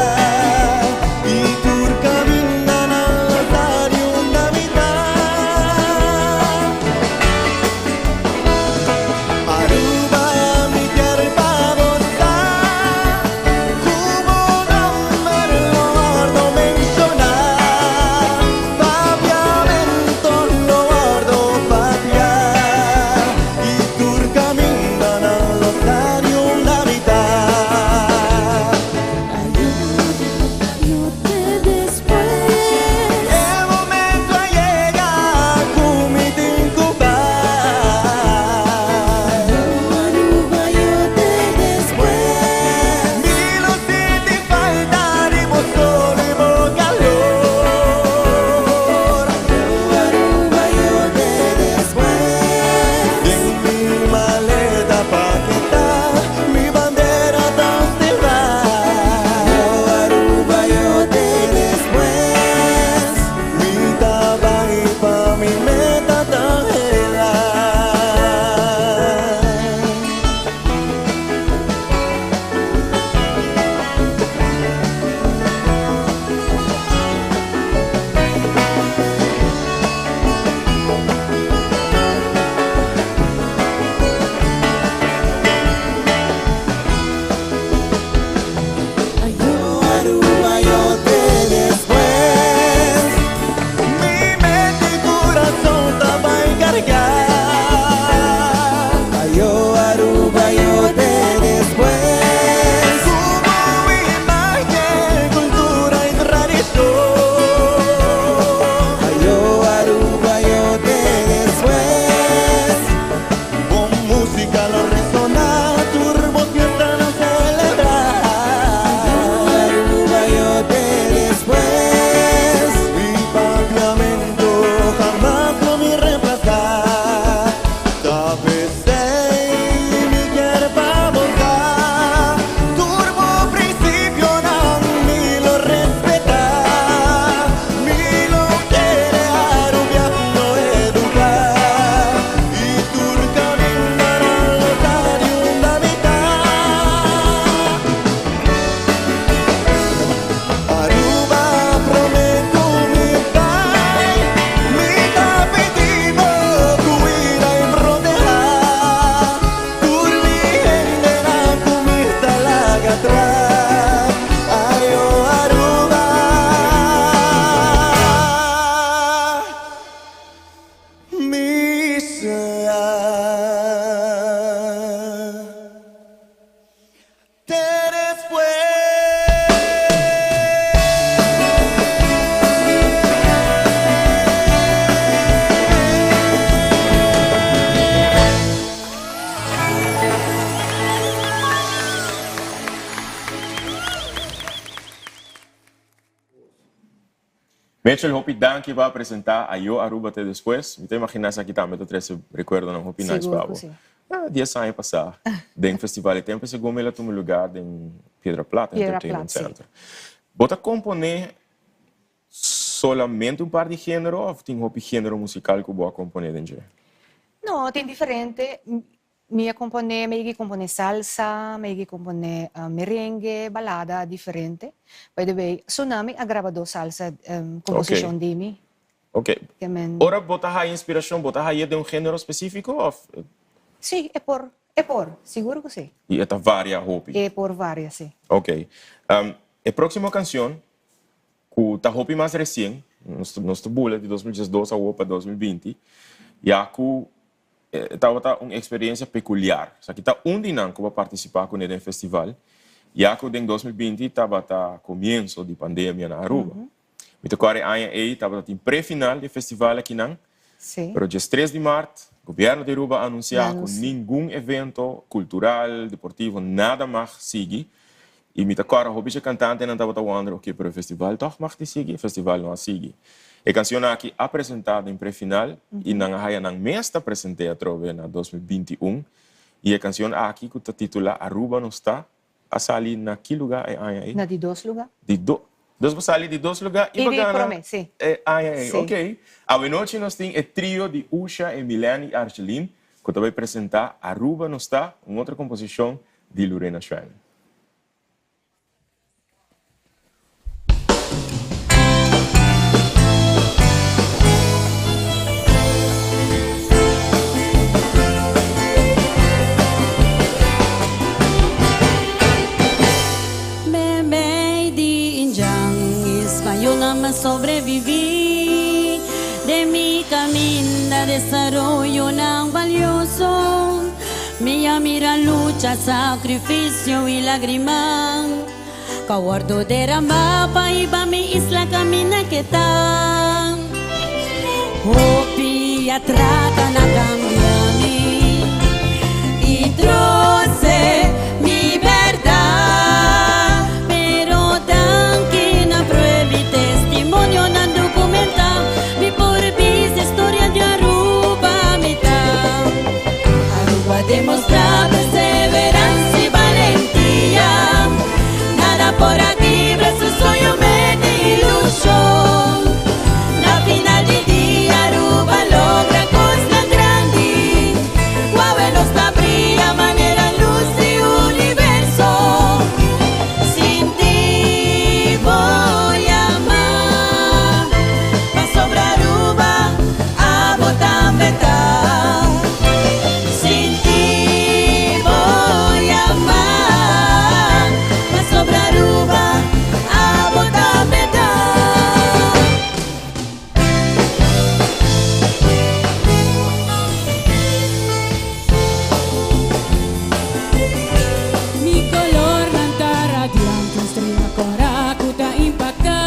Speaker 1: Mitchell, hopi danki pa presenta Ayo Aruba te despues. Mi ta imagina esaki tambe ta trece recuerdonan hopi nice
Speaker 2: Sigur
Speaker 1: pa
Speaker 2: cu
Speaker 1: bo.
Speaker 2: si.
Speaker 1: Ah, 10 aña pasa den festival e tempo segun el a tuma lugar den Piedra Plata
Speaker 2: Piedra
Speaker 1: Entertainment
Speaker 2: Plat, si.
Speaker 1: Center. Bo ta compone solamente un par di genero of tin hopi genero musical cu bo a compone den dje?
Speaker 2: No, tin diferente. Mi a compone, mi a compone salsa, mi a compone merengue, balada, diferente. By the way, Tsunami a graba dos salsa composicion di mi. Ke men.
Speaker 1: Ora bo ta haya inspiracion, bo ta haya den un genero specifico of?
Speaker 2: Si, e por, e por, sigur cu si.
Speaker 1: Y e ta varia hopi?
Speaker 2: E por varia, si.
Speaker 1: Ok. E proximo cancion cu ta hopi mas recien, nos ta bula di 2012 awor pa 2020, ya cu E tabata un experiencia peculiar. Esaki ta un di nan cu bo a participa cune den festival, ya cu den 2020 tabata comienzo di pandemia na Aruba. Mi ta corda e aña ey tabata tin pre-final di e festival akinan, pero djes tres di maart gobierno di Aruba a anuncia cu ningun evento cultural, deportivo, nada mag sigui. Y mi ta corda hopi dje cantantenan tabata wonder, ok, pero e festival toch mag di sigui? E festival no a sigui. E cancion aki a presenta den pre-final y nan a haya nan mes ta presente atrobe na 2021. Y e cancion aki cu ta titula Aruba Nos Ta a sali na ki lugar e aña ey?
Speaker 2: Na di dos lugar.
Speaker 1: Di do, dus bo sali di dos lugar y
Speaker 2: Y
Speaker 1: bo
Speaker 2: di
Speaker 1: gana
Speaker 2: prome, si.
Speaker 1: e aña ey.
Speaker 2: Si.
Speaker 1: Ok. Awenochi nos tin e trio di Usha, Emilene y Argeline cu ta bay presenta Aruba Nos Ta, un otro composicion di Lorena Schwenn.
Speaker 3: Meimei di indjan spañolnan a sobreviví den mi kaminda desaroyonan balioso. Mi a mira lucha, sacrificio y lagrima Ca wordo derama pa hiba mi isla camina ke ta Hopi a trata na cambia mi y troce mi berdad Pero danki na prueba y testimonionan documenta Mi por bisa historia di Aruba mi ta. Aruba demostra perseverancia y valentía. Nada por a kibra su soño, meta y ilusion. Na final di dia Aruba logra cosnan grandi. Guau e nos ta bria manera luz di universo. Sinti bo yama pasobra Aruba abo tambe ta. Sinti bo yama pasobra Aruba abo tambe ta.
Speaker 9: Mi colornan ta radiante, un strea cora cu ta impacta.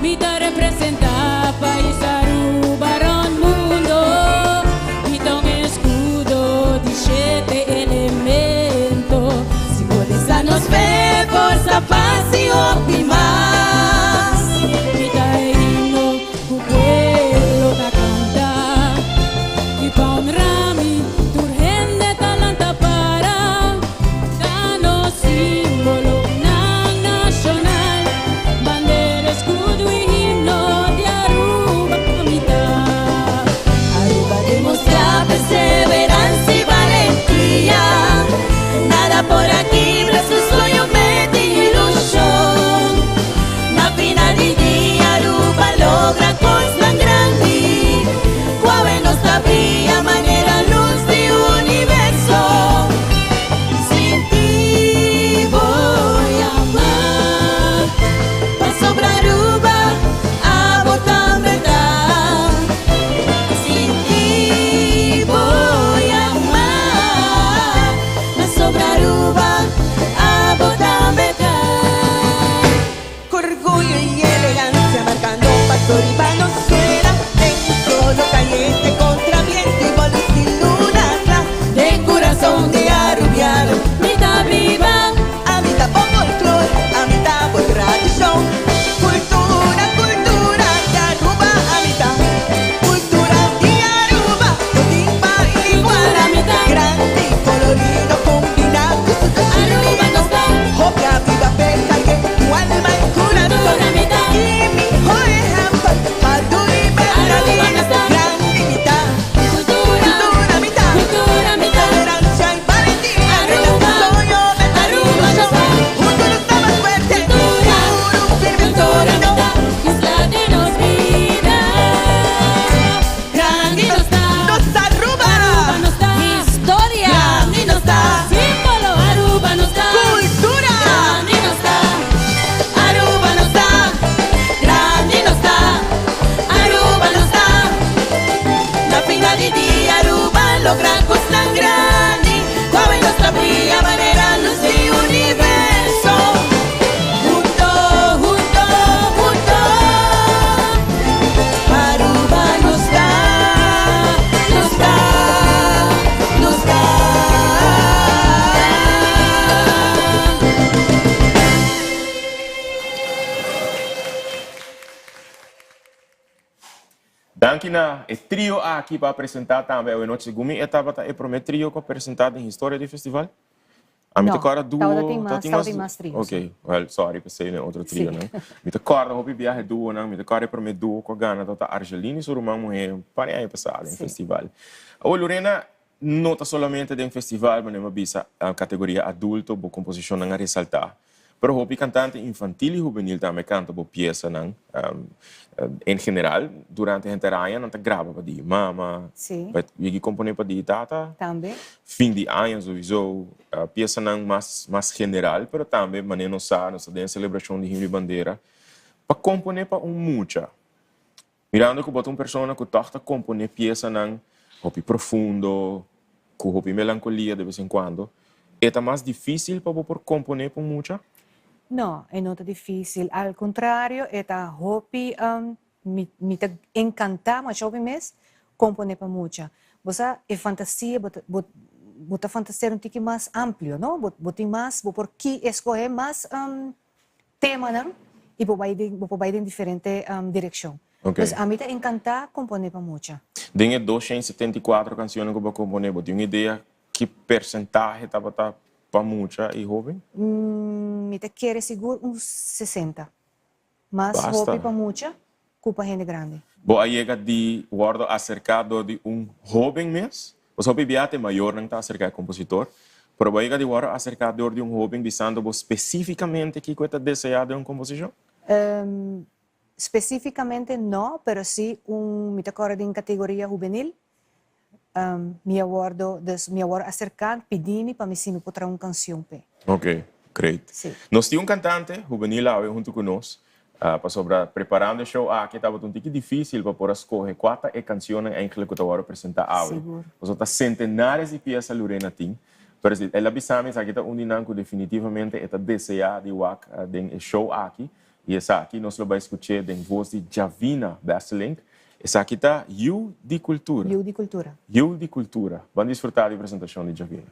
Speaker 9: Mi ta representa pais Aruba rond mundo. Mi ta un escudo di shete elemento.
Speaker 3: Simbolisa nos fe, forsa, paz y hopi mas.
Speaker 9: Mi ta e himno cu pueblo ta canta. Y pa honra mi, tur hende ta lanta para. Ta nos simbolonan nacional, bandera, escudo y himno di Aruba mi ta.
Speaker 3: Aruba demostra perseverancia y valentía. Nada por a kibra su soño, meta y ilusion.
Speaker 1: Danki na e trio aki pa a presenta tambe awe nochi. Segun mi e tabata e prome trio cu a presenta den historia di festival. Ami ta
Speaker 2: No,
Speaker 1: corda duo,
Speaker 2: tabata tin mas,
Speaker 1: tabatin
Speaker 2: tabatin mas trios.
Speaker 1: Ok, well, sorry p'esei den otro
Speaker 2: Sí.
Speaker 1: trionan. Mi ta corda hopi biaha e duonan, mi ta corda e prome duo cu a gana tabata Argelini y su ruman muhe un par di aña pasa den
Speaker 2: Sí.
Speaker 1: festival. Awor Lorena, no ta solamente den festival manera mi a bisa categoria adulto bo composicionnan a resalta. Pero hopi cantante infantil y hubenil tambe canta bo piesanan. En general, durante henter aña nan ta graba pa di mama,
Speaker 2: Sí.
Speaker 1: pa yegi compone pa di tata.
Speaker 2: Tambe.
Speaker 1: Fin di aña sowieso, piesanan mas mas general, pero tambe manera nos sa, nos ta den celebracion di Himno y Bandera, pa compone pa un mucha. Mirando ku bo ta un persona ku tòg ta komponé piesanan hopi profundo, ku hopi melankolia de bes en kuando, e ta mas difísil pa bo por komponé pa un mucha?
Speaker 2: No, e no ta difísil. Al kontrario, e ta hopi, mi mi ta enkantá masha hopi mes komponé pa mucha. Bo sa, e fantasia, bo ta bo bo ta fantasear un tiki mas amplio, no? Bo bo tin mas, bo por ki eskohé mas temanan y bo bai den bo por bai den diferente direccion.
Speaker 1: Ok.
Speaker 2: Pues ami ta encanta compone pa mucha.
Speaker 1: Den e 274 cancionnan cu bo a compone, bo tin un idea ki percentahe tabata pa mucha y hoben?
Speaker 2: Mi ta kere sigur un 60. Mas
Speaker 1: Basta.
Speaker 2: hopi pa mucha cu pa hende grandi.
Speaker 1: Bo a yega di wordo acerca dor di un hoben mes? Pasobra hopi bia ta e mayornan ta acerca e compositor, pero bo a yega di wordo acerca dor di un hoben bisando bo specificamente kico e ta desea den un composicion?
Speaker 2: Specificamente no, pero si un, mi ta corda den categoria hubenil, mi a wordo, dus mi a wordo acerca pidi mi pa mi si mi por traha un cancion p'e.
Speaker 1: Ok, great.
Speaker 2: Si.
Speaker 1: Nos tin un cantante hubenil awe hunto cu nos, pasobra preparando e show aki tabata un tiki dificil pa por a scoge cua ta e cancionnan eigenlijk cu ta wordo presenta awe.
Speaker 2: Sigur.
Speaker 1: Pasobra ta centenares di pieza Lorena tin, pero si el a bisa mi esaki ta un di nan cu definitivamente e ta desea di wak den e show aki y esaki nos lo bay scuch'e den voz di Javina Besselink. Esaki ta Yu di Cultura.
Speaker 2: Yu di Cultura.
Speaker 1: Yu di Cultura. Ban disfruta di presentacion di Javina.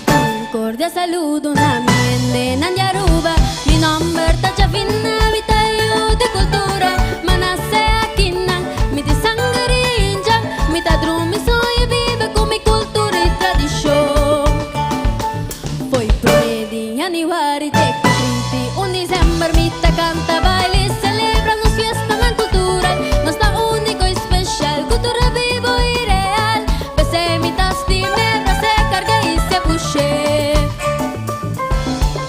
Speaker 3: Un cordial saludo na mi hendenan di Aruba. Mi nomber ta Javina, mi ta yu di cultura. M'a nace akinan, mi di sanger indjan. Mi ta drumi, soña y biba cu mi cultura y tradicion. Fo'i prome di januari te cu 31 december mi ta canta, baila y celebra nos fiestanan cultural. Nos ta unico y special, cultura bibo y real. P'esey mi ta stim'e, bras'e, carg'e y sea push'e.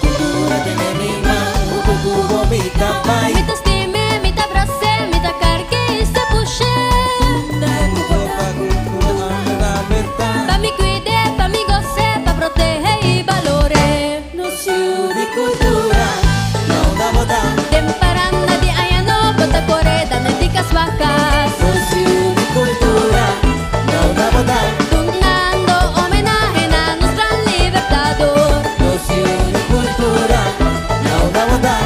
Speaker 4: Cultura tene mi man, hunto cu bo mi ta bai.
Speaker 3: Mi ta stim'e, mi ta bras'e, mi ta carg'e y sea push'e. Pa mi cuid'e, pa mi gos'e, pa proteh'e y balor'e.
Speaker 4: Nos yu di cultura, no da bota.
Speaker 3: Den paranda di aña nobo ta core dande di cas pa cas.
Speaker 4: Nos yu di cultura, no da bota.
Speaker 3: Dunando homenahe na nos gran libertador.
Speaker 4: Nos yu di cultura, no da bota.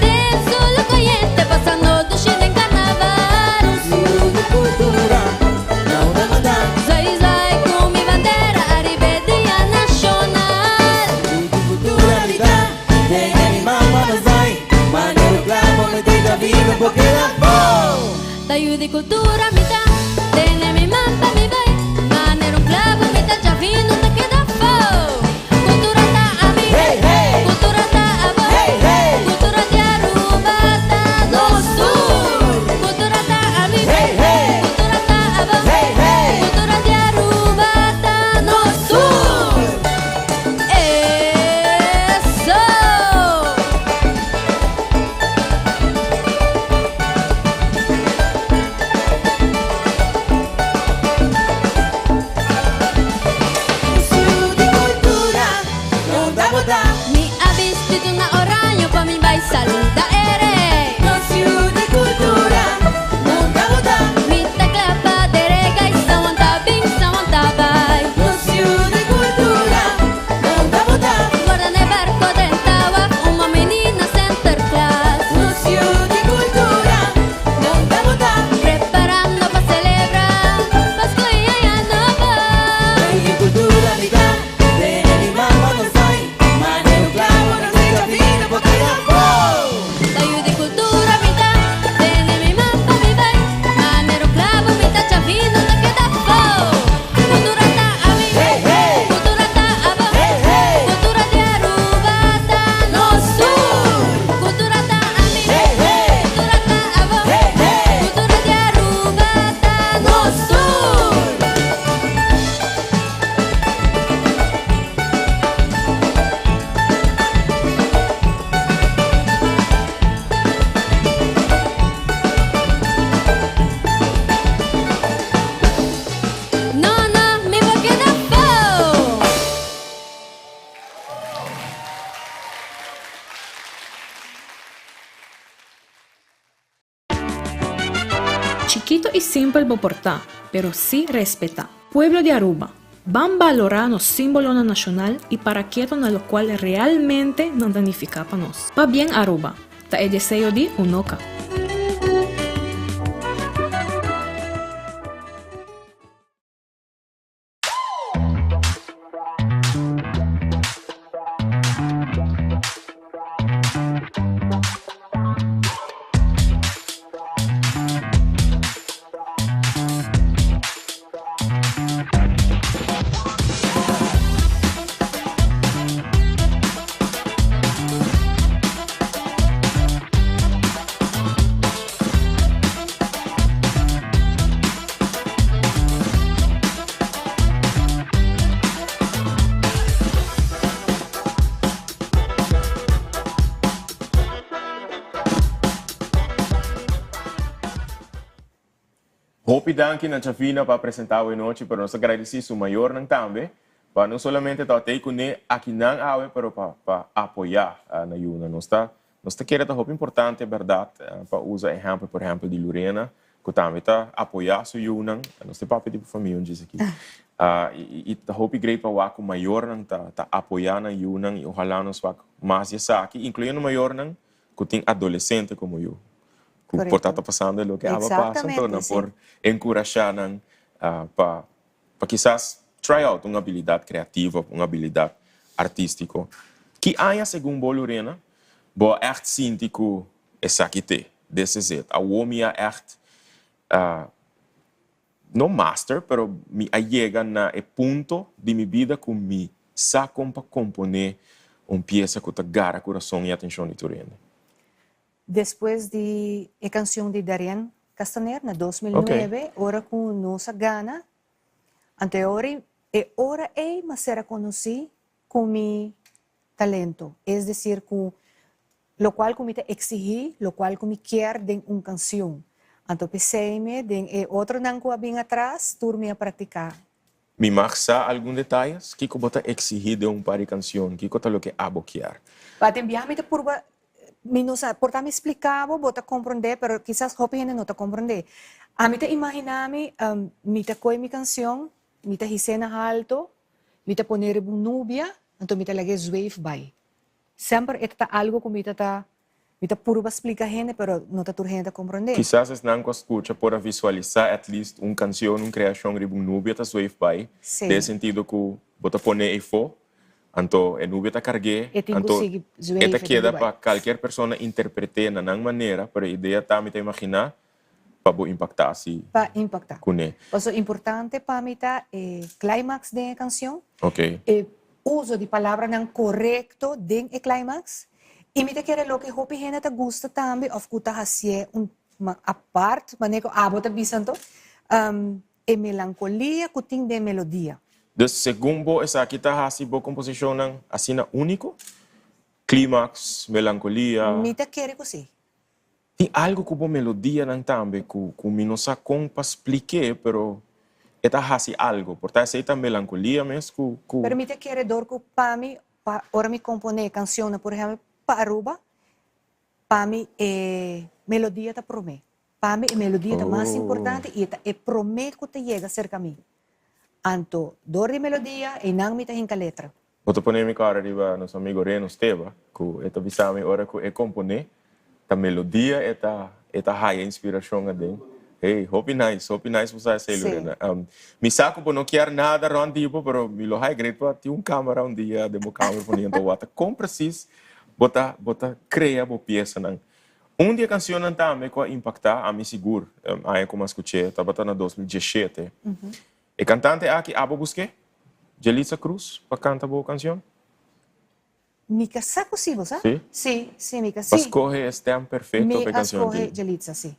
Speaker 3: Den solo cayente pasando dushi den carnaval.
Speaker 4: Nos yu di cultura, no da bota.
Speaker 3: Zai zai cu mi bandera ariba e dia nacional.
Speaker 4: Cultura tene mi mama nos bai. Manera clavo mi ta vino bo keda fo.
Speaker 3: Ta yu di cultura mi ta, tene mi man pa mi bai. Manera un clavo mi ta Javina ta keda fo. Cultura ta ami,
Speaker 4: Hey, hey!
Speaker 3: cultura ta abo.
Speaker 4: Hey, hey!
Speaker 3: Cultura di Aruba ta nos tur. Cultura ta ami,
Speaker 4: Hey, hey!
Speaker 3: cultura ta abo.
Speaker 4: Hey, hey!
Speaker 3: Cultura di Aruba ta nos tur. Eso!
Speaker 10: Chikito y simpel bo por ta, pero sí respeta. Pueblo di Aruba, ban balora nos simbolonan nacional y para keto na locual realmente nan ta nifica pa nos. Pabien Aruba, ta e deseo di Unoca.
Speaker 1: Hopi danki na Chavina pa presenta awe nochi, pero nos ta gradeci su mayornan tambe pa no solamente ta tey cune akinan awe, pero pa pa apoya na yunan. Nos ta Nos ta kere ta hopi importante berdad pa usa ehempel por ehempel di Lurena cu tambe ta apoya su yunan, nos ta papia di bo famia un djis aki, y ta hopi great pa wak cu mayornan ta ta apoya nan yunan y ohala nos wak mas di esaki incluyendo mayornan cu tin adolescente como yu cu por ta ta pasando e loke aba pasa enton nan por encurasha nan pa pa kisas try out un abilidad creativo of un abilidad artistico. Ki aña segun bo Lorena bo a echt sinti cu esaki t'e, this is it, awo mi a echt no master pero mi a yega na e punto di mi bida cu mi sa con pa compone un pieza cu ta gara curason y atencion di tur hende?
Speaker 2: Despues di e cancion di Darien Castaner na 2009, ora cu nos a gana, anto e ora e ora ey m'a ser conoci cu mi talento, es decir cu locual cu mi ta exigi, locual cu mi kier den un cancion. Anto p'esey me den e otronan cu a bin atras tur mi a practica.
Speaker 1: Mi mag sa algun detayes? Kiko bo ta exigi den un par di cancion? Kiko ta loke abo kier?
Speaker 2: Baten biaha mi ta purba Mi no sa, por ta mi splica bo, bo ta comprende, pero kisas hopi hende no ta comprende. Ami ta imagina mi, mi ta coge mi cancion, mi ta his'é na halto, mi ta pone riba un nubia, anto mi ta lag'é zweef bai. Semper e ta algo cu mi ta ta, mi ta purba splica hende, pero no ta tur hende ta comprende.
Speaker 1: Kisas esnan cu a scucha por a visualisa at least un cancion, un creacion riba un nubia ta zweef bai, den e sentido cu bo ta pone eyfo, Anto e nubia ta karg'é,
Speaker 2: E tin ku
Speaker 1: anto
Speaker 2: sigui
Speaker 1: e
Speaker 2: zweef,
Speaker 1: ta
Speaker 2: e tin
Speaker 1: keda
Speaker 2: ku
Speaker 1: pa
Speaker 2: bai.
Speaker 1: kalker persona interpret'é na nan manera, pero e idea ta mi ta imaginá pa bo impaktá si
Speaker 2: Pa impaktá.
Speaker 1: kuné.
Speaker 2: Pasobra importante pa mi ta e climax den e kansion,
Speaker 1: Oké.
Speaker 2: e uso di palabranan korekto den e climax, i mi ta kere loke hopi hende ta gusta tambe òf ku ta hasié un apart, manera ku abo ta bisa anto, E melancolia cu tin den melodia.
Speaker 1: Dus segun bo esaki ta haci bo composicionnan asina unico? Climax, melancolia.
Speaker 2: Mi ta kere cu si.
Speaker 1: Tin algo cu bo melodianan tambe cu cu mi no sa con pa splik'é pero e ta haci algo. Por ta esey ta melancolia mes cu cu.
Speaker 2: Pero mi ta kere dor cu pa mi pa ora mi compone cancionnan por ehempel pa Aruba pa mi e melodia ta prome. Pa mi e melodia ta mas importante i e ta e promé ku ta yega serka mi. Anto, dor di melodia, einan mi ta hinka letra.
Speaker 1: Bo ta pone mi kòrda riba nos amigo Reno Steba, ku e ta bisa mi ora ku e komponé, ta melodia e ta e ta haya inspirashon aden. Hey, hopi nice, hopi nice bo sa esei, Lorena. Mi sa ku bo no kier nada rònt di bo, pero mi lo haya great pa tin un kamera un dia den bo kamer poniendo wak ta kon presis bo ta bo ta krea bo piesanan. Un di e cancionnan tambe cu a impacta ami sigur aña cu mi a scuch'e tabata na 2017. E cantante aki abo busque? Jelitza Cruz pa canta bo cancion?
Speaker 2: Mi ka sa cu si, bo sa?
Speaker 1: Si?
Speaker 2: Si, si mi ka
Speaker 1: Pa
Speaker 2: si.
Speaker 1: scoge e stem perfecto
Speaker 2: Mi
Speaker 1: pa e
Speaker 2: a
Speaker 1: cancion
Speaker 2: scoge
Speaker 1: aki.
Speaker 2: Jelitza, si.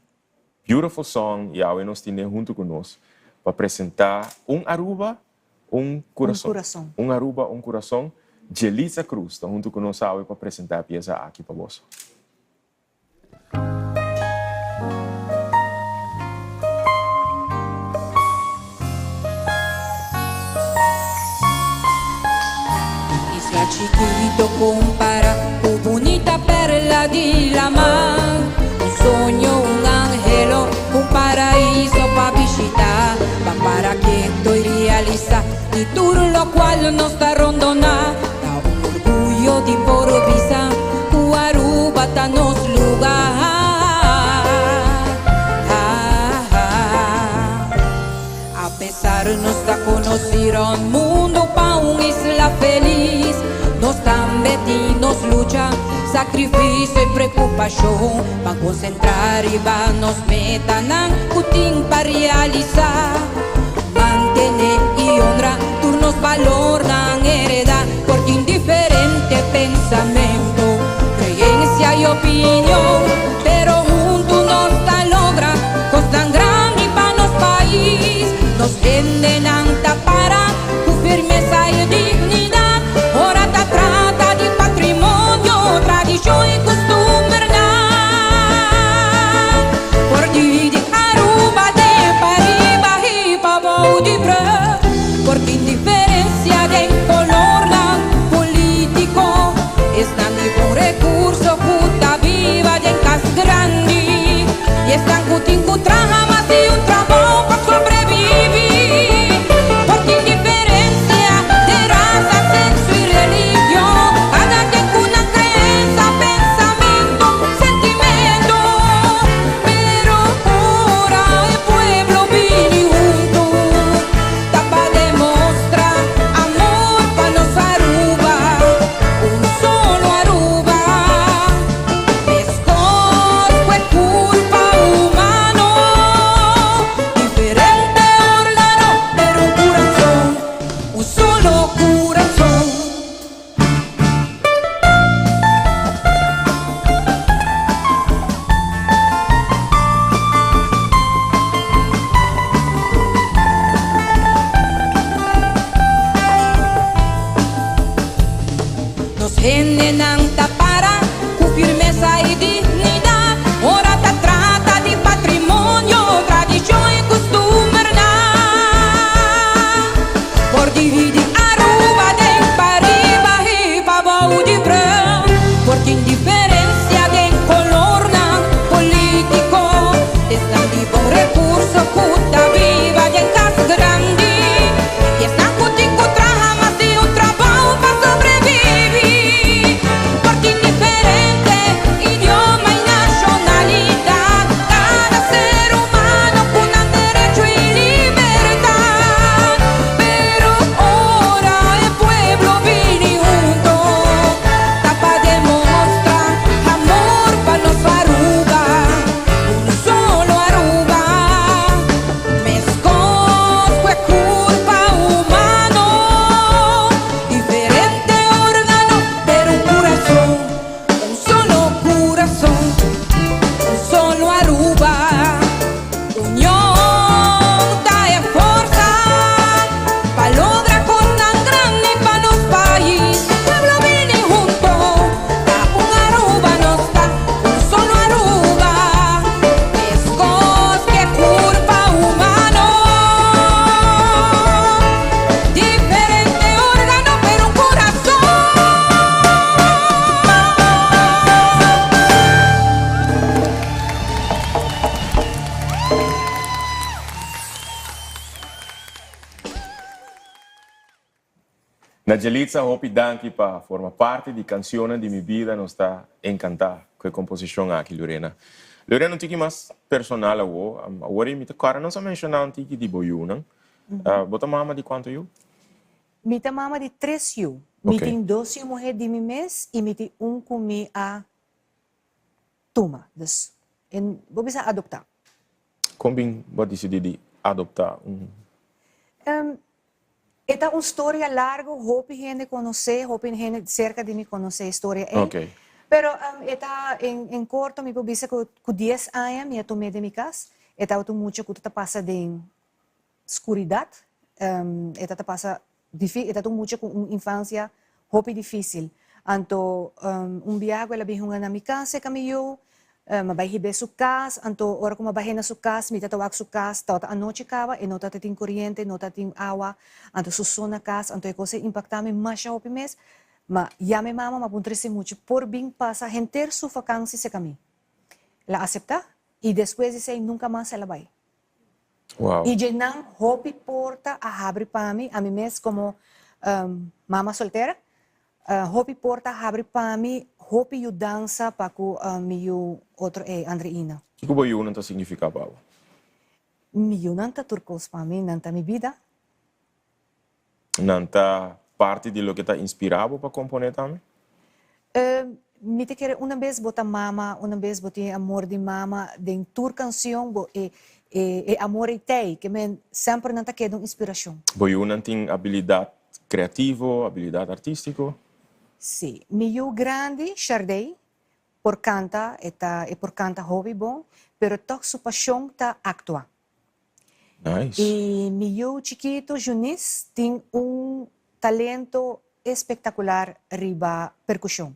Speaker 1: Beautiful song y awe nos tine hunto cu nos pa presenta Un Aruba, Un Curason.
Speaker 2: Un Curason.
Speaker 1: Un Aruba, Un Curason. Jelitza Cruz ta hunto cu nos awe pa presenta e pieza aki pa boso.
Speaker 9: Isla chikito compara cu bunita perla di laman. Un soño, un angelo, un. paraíso pa bishita Ban para keto y realisa di tur locual nos ta rondona Ta un orguyo di por bisa cu Aruba ta nos lugar A pesar nos ta conoci rond mundo pa un isla feliz Nos tambe tin nos lucha, sacrificio y preocupacion Ban concentra riba nos metanan cu tin pa realisa Mantene y honra tur nos balornan hereda Por tin diferente pensamento, creencia y opinion Pero hunto nos ta logra cosnan grandi pa nos pais Nos hendenan ta para cu firmeza y dignidad Ora ta trata di patrimonio, tradicion y custumbernan Por dividi Aruba den pariba y pabou di brug Por tin diferencia den colornan politico Esnan di bon recurso cu ta biba den cas grandi Y esnan cu tin cu traha mas di un trabou pa sobrevivi Por tin diferencia den raza, sexo y religion Cada ken cu nan creencia, pensamento, sentimento Pero ora e pueblo bini hunto Ta pa demostra amor pa nos Aruba Un solo Aruba Meskos ku e kurpa humano Diferente organo pero un kurason Un solo kurason. Nos hendenan ta para ku firmesa i dignidat ora ta trata di patrimonio, tradishon i kustumbernan. Por dividi Aruba den pariba i pabou di brug, por tin diferencia den colornan politico, esnan di bon recurso cu ta biba den cas grandi y esnan cu tin cu traha mas di un trabou pa sobrevivi. Por tin diferente idioma y nacionalidad, cada ser humano cu nan derecho y libertad. Pero ora e pueblo bini hunto, ta pa demostra amor pa nos Aruba, un solo Aruba. Meskos ku e kurpa humano, diferente organo, pero un kurason, un solo kurason, un solo Aruba. Union ta e forsa pa logra cosnan grandi pa nos pais. Pueblo bini hunto, ta un Aruba nos ta, un solo Aruba. Meskos ku e kurpa humano, diferente organo pero un kurason.
Speaker 1: Najelitza hopi danki pa forma parti di Cancionnan di mi bida nos ta encanta cu e composicion aki Lorena. Lorena un tiki mas personal awo, awor mi ta cora nos a menciona un tiki di bo yunan, bo ta mama di cuanto yu?
Speaker 2: Mi ta mama di tres yu, mi tin dos yu muher di mi mes y mi tin un cu mi a tuma. Dus en bo bisa adopta.
Speaker 1: Kon bin bo a disidí di adopta un?
Speaker 2: E ta un storia largo, hopi hende konosé, hopi hende serka di mi konosé e storia ei. Pero e ta en en korto mi por bisa ku ku dies aña mi a tum'é den mi kas. E tabata un mucha ku ta pasa den skuridat, e ta ta pasa difi, e ta ta un mucha ku un infansia hopi difisil. Anto un biaha ku el a bin hunga na mi kas e kami yu, mi a bai hib'é su kas, anto ora ku mi a bah'é na su kas mi ta ta wak su kas tabata anochi kaba, e no tabata tin koriente, no tabata tin awa, anto su so na kas, anto e kos a impaktá mi masha hopi mes. Ma yama e mama, mi a puntra si mucha por bin pasa henter su fakansi serka mi. El a aseptá i despues di esei nunka mas el a bai.
Speaker 1: Wow.
Speaker 2: I djenan hopi porta a habri pa mi, ami mes komo mama soltera, hopi porta a habri pa mi, hopi yudansa pa ku mi yu otro ei, Andreina.
Speaker 1: Kiko bo yunan ta signifiká pa bo?
Speaker 2: Mi yunan ta tur kos pa mi, nan ta mi bida.
Speaker 1: Nan ta parti di loke ta inspirá bo pa komponé tambe?
Speaker 2: Mi ta kere una bes bo ta mama, una bes bo tin e amor di mama den tur kanshon bo e e amor ei t'ei, ke men semper nan ta keda un inspirashon.
Speaker 1: Bo yunan tin abilidat kreativo, abilidat artístiko?
Speaker 2: Sí. Mi yu grandi, Shardey, por kanta, e ta e por kanta hopi bon, pero tòg su pashon ta aktua.
Speaker 1: Nice.
Speaker 2: I mi yu chikitu, Junice, tin un talento espektakular riba perkushon.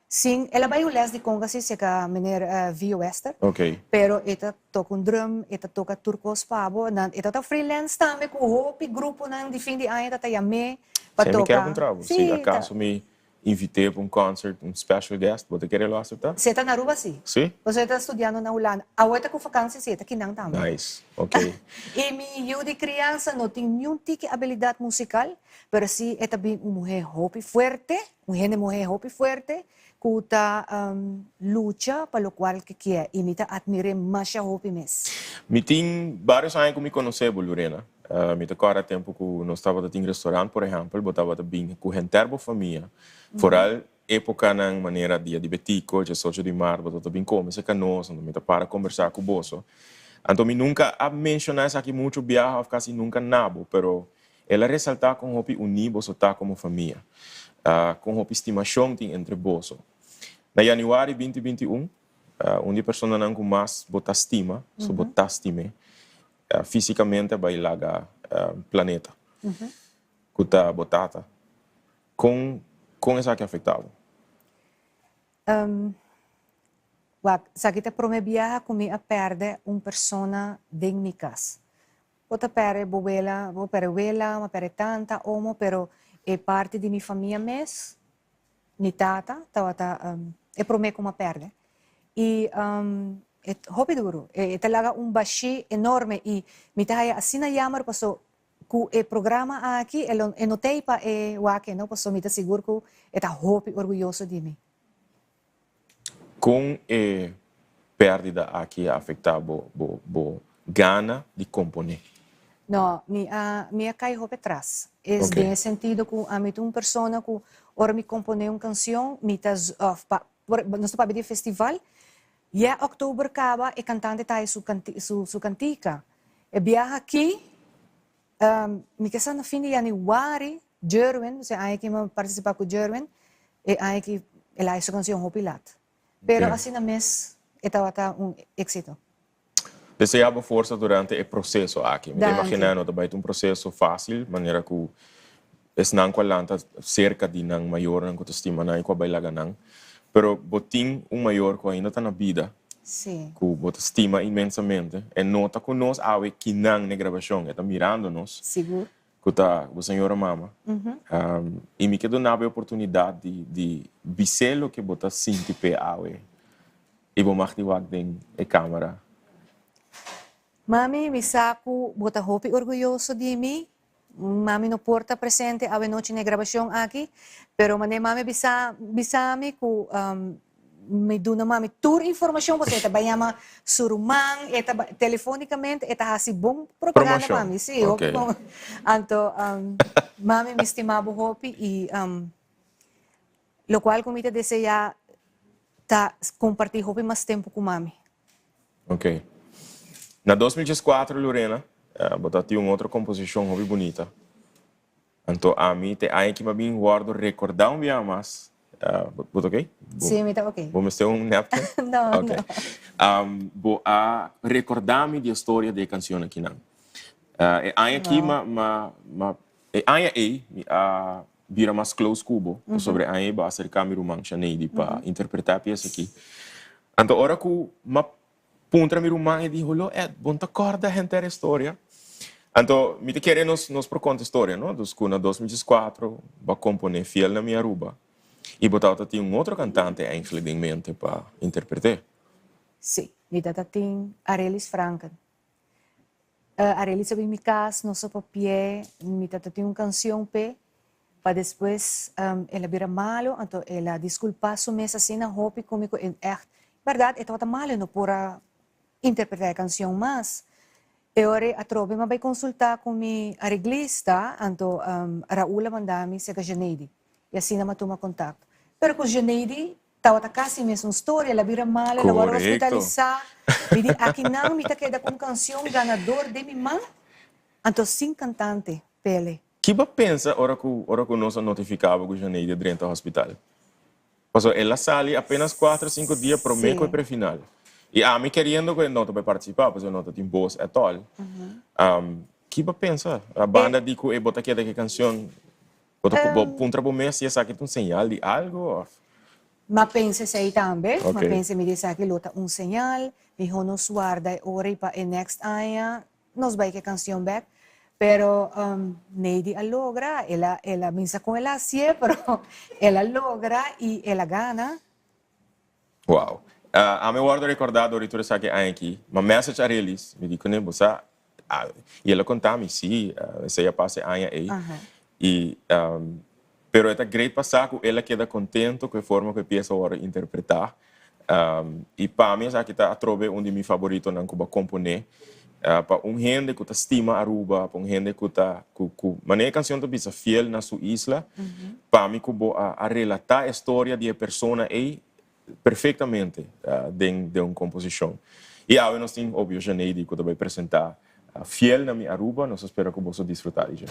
Speaker 2: Sin, el a bai un les di konga si serka meneer Vio Wester.
Speaker 1: Ok.
Speaker 2: Pero e ta toka un drum, e ta toka tur kos pa bo. Nan, e ta ta freelance tambe ku hopi gruponan di fin di aña ta ta yam'é pa
Speaker 1: Sey mi
Speaker 2: toka.
Speaker 1: kier puntra bo,
Speaker 2: Sí,
Speaker 1: si
Speaker 2: ta.
Speaker 1: akaso mi Invit'é pa un concert, un special guest, bo ta kere lo acepta?
Speaker 2: Si e ta na Aruba si.
Speaker 1: Si?
Speaker 2: Pasobra e ta studiando na Hulanda. Awor e ta ku vakantie si, e ta kinan tambe.
Speaker 1: Nice, ok.
Speaker 2: I mi yu di kriansa no tin niun tiki abilidat musikal, pero si e ta bin un muhé hopi fuerte, un hende muhé hopi fuerte, ku ta lucha pa lokual ke kier. I mi ta atmir'é masha hopi mes.
Speaker 1: Mi tin varios aña ku mi konosé bo, Lorena. Mi ta kòrda tempu ku nos tabata tin restaurant, por ehèmpel, bo tabata bin ku henter bo famia. Foral épokanan manera dia di Betico, diesocho di mart, bo tabata bin kome serka nos, anto mi ta para kombersá ku boso. Anto mi nunka a menshoná esaki muchu biaha òf kasi nunka na bo, pero el a resaltá kon hopi uní boso ta komo famia, kon hopi stimashon tin entre boso. Na yanüari binti 21, un di e personanan ku mas bo ta stima, so bo ta stim'é, Físicamente a bai laga planeta cu ta bo tata. Con con esaki afecta bo?
Speaker 2: Wak, esaki ta prome biaha cu mi a perde un persona den mi cas. Bo ta perde bo wela, bo perde wela, bo a perde tanta, omo, pero e parti di mi famia mes, Mi tata tabata e promé ku m'a pèrdè i e hopi duru. E ta laga un bashí enorme i mi ta haya asina yammer paso ku e programa aki e lo e no t'ei pa e wak no paso mi ta sigur ku e ta hopi orguyoso di mi.
Speaker 1: Kon e pèrdida aki a afektá bo bo bo gana di komponé?
Speaker 2: No, mi a mi a kai hopi atras. Es den e sentido ku ami ta un persona ku ora mi komponé un kanshon mi ta òf pa por nos ta papia di festival, ya òktober kaba e kantante ta haña su su su kantika. E biaha aki Mi ke sa na fin di yanüari, Jerwin, osea aña ki mi a partisipá ku Jerwin, e aña ki el a hasi su kanshon hopi lat. Pero asina mes e tabata un éksito.
Speaker 1: Deseá bo forsa durante e proseso aki. Mi ta imaginá no ta bai ta un proseso fásil, manera ku esnan ku a lanta serka di nan mayornan ku ta stima nan i ku a bai laga nan. Pero bo tin un mayor ku ainda ta na bida.
Speaker 2: Sí.
Speaker 1: Ku bo ta stima inmensamente. E no ta ku nos awe kinan n'e grabashon, e ta mirando nos.
Speaker 2: Sigur.
Speaker 1: Ku ta bo señora mama. I mi ke duna bo e oportunidat di di bis'é loke bo ta sinti p'e awe. I bo mag di wak den e kamera.
Speaker 2: Mami, mi sa ku bo ta hopi orguyoso di mi. Mami no por ta presente awe nochi n'e grabashon aki, pero manera mami a bisa bisa mi ku mi duna mami tur informashon pasobra e ta bai yama su ruman, e ta bai telefonikamente e ta hasi bon propaganda pa mi, si hopi bon. Anto mami mi stima bo hopi i lokual ku mi ta deseá ta kompartí hopi mas tempu ku mami.
Speaker 1: Ok. Na 2014, Lorena, bo ta tin un otro composicion hopi bunita. Anto ami te aña ki m'a bin wordo recorda un biaha mas. Bo ta ok?
Speaker 2: Sí, mi ta ok.
Speaker 1: Bo mester un napkin?
Speaker 2: No,
Speaker 1: Ok.
Speaker 2: no.
Speaker 1: Bo a recorda mi di e storia di e cancion akinan. E aña aki m'a, m'a, m'a, e aña ey mi a bira mas close cu bo, pasobra e aña ey bo a acerca mi ruman Shaneidy pa interpreta e pieza aki. Anto ora ku m'a puntra mi ruman e di, Holó Ed, bo no ta kòrda henter e storia? Anto mi ta kere nos nos por konta e storia, no? Dus ku na 2004 bo a komponé Fiel na mi Aruba i bo tabata tin un otro kantante eindelijk den mente pa interpret'é.
Speaker 2: Sí, mi tata tin Arelis Franken. Arelis a bin mi cas, nos a papia, mi tata tin un cancion p'e, pa despues el a bira malo, anto el a disculpa su mes asina hopi cu mi cu e echt, berdad e tabata malo, e no por a interpreta e cancion mas. E ora ei atrobe mi a bai consulta cu mi areglista, anto Raul a manda mi cerca Jeaneidy, y asina mi a tuma contacto. Pero cu Jeaneidy Tabata casi mesun storia, el a bira malo, el a worde hospitalisá. Mi di, akinan mi ta keda cu un cancion ganador den mi man, anto sin cantante, Pele.
Speaker 1: Ki bo a pensa ora cu ora cu nos a notifica bo cu Janeide drenta hospital? Pasobra el a sali apenas cuatro o cinco dia prome cu e prefinal. Y ami keriendo cu e no ta bay participa pasobra e no ta tin bos at all. Ki bo a pensa? A banda di cu e bo ta keda cu e cancion Bo ta bo puntra bo mes si esaki ta un señal di algo of?
Speaker 2: M'a pensa esei tambe. M'a pensa mi di esaki lo ta un señal. Mihó nos warda e ora i pa e next aña nos bai ku e kansion bèk. Pero Neidy a logra, el a el a bisa kon el a hasié pero el a logra i el a gana.
Speaker 1: Wow. Ami a wòrdu rekordá dor di tur esaki aña aki. M'a message Arelis, mi di kuné bo sa Y el a conta mi, sí, esey a pasa e aña ey. Y, pero e ta great pa sa cu el a keda contento cu e forma cu e pieza a wordo interpreta. Y pa mi esaki ta atrobe un di mi favoritonan cu bo a compone. Pa un hende cu ta stima Aruba, pa un hende cu ta, cu, cu, manera e cancion ta bisa fiel na su isla, pa mi cu bo a relata e storia di e persona ey perfectamente den den un composicion. Y awe nos tin obvio Janeidy cu ta bay presenta Fiel na mi Aruba, nos ta spera cu boso disfruta di dje.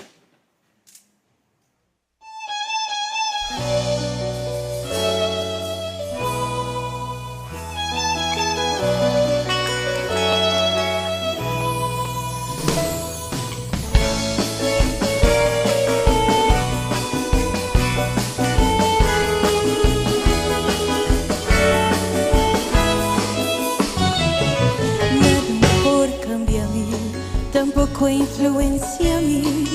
Speaker 3: Nada por cambia mi, tampoco influencia mi.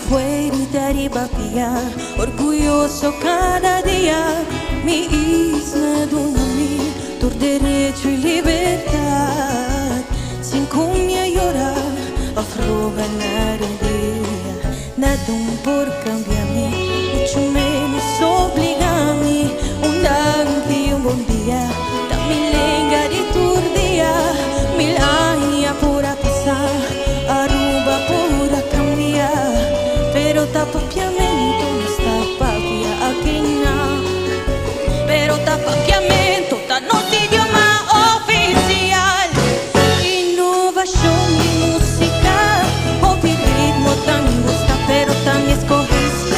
Speaker 3: Fuerte ariba pia, orguyoso cada dia. Mi isla duna mi tur derecho y libertad. Sin cu mi a yora of roga na rodea. Nada un por cambia mi, mucho menos obliga mi. Un danki y un bon dia ta mi lenga di tur dia. Mil aña por a pasa, Aruba por a cambia, pero ta papiamento nos ta papia aki na. Pero ta papiamento ta nos idioma oficial. Innovacion di musica, hopi ritmo ta mi gusta, pero ta mi escogencia.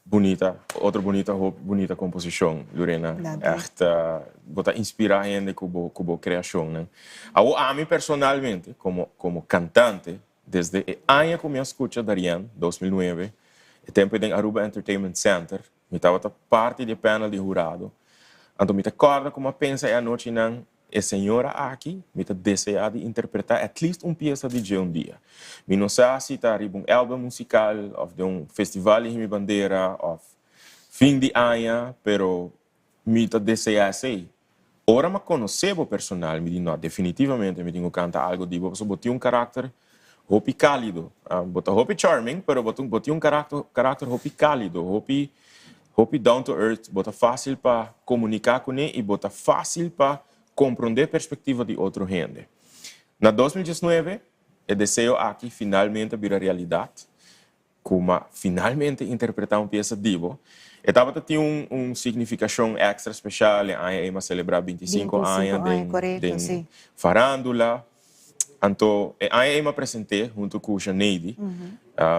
Speaker 1: Bunita, otro bunita hopi bunita composicion, Lorena. Echt bo ta inspira hende cu bo cu bo creacionnan. Awo ami personalmente como como cantante desde e aña cu mi a scucha Darien, 2009, e tempo den Aruba Entertainment Center, mi tabata parti di e panel di hurado, anto mi ta corda como a pensa e anochinan E señora aki mi ta deseá di interpretá at least un piesa di dje un dia. Mi no sa si ta riba un album musical òf den un festival di Himi Bandera òf fin di aña, pero mi ta deseá esei. Ora mi a konosé bo personal mi di no, definitivamente mi tin ku kanta algu di bo pasobra bo tin un karakter hopi kálido. Bo ta hopi charming, pero bo tin un karakter hopi kálido, hopi Hopi down to earth, bo ta fácil pa comunica cuné y bo ta fácil pa comprende perspectiva di otro hende. Na 2019, e deseo aki finalmente a bira realidad, cu m'a finalmente interpreta un pieza di bo. E tabata tin un un significacion extra special, e aña ey m'a celebra 25 aña den den farandula. Anto e aña ei m'a present'é huntu ku Janeidy.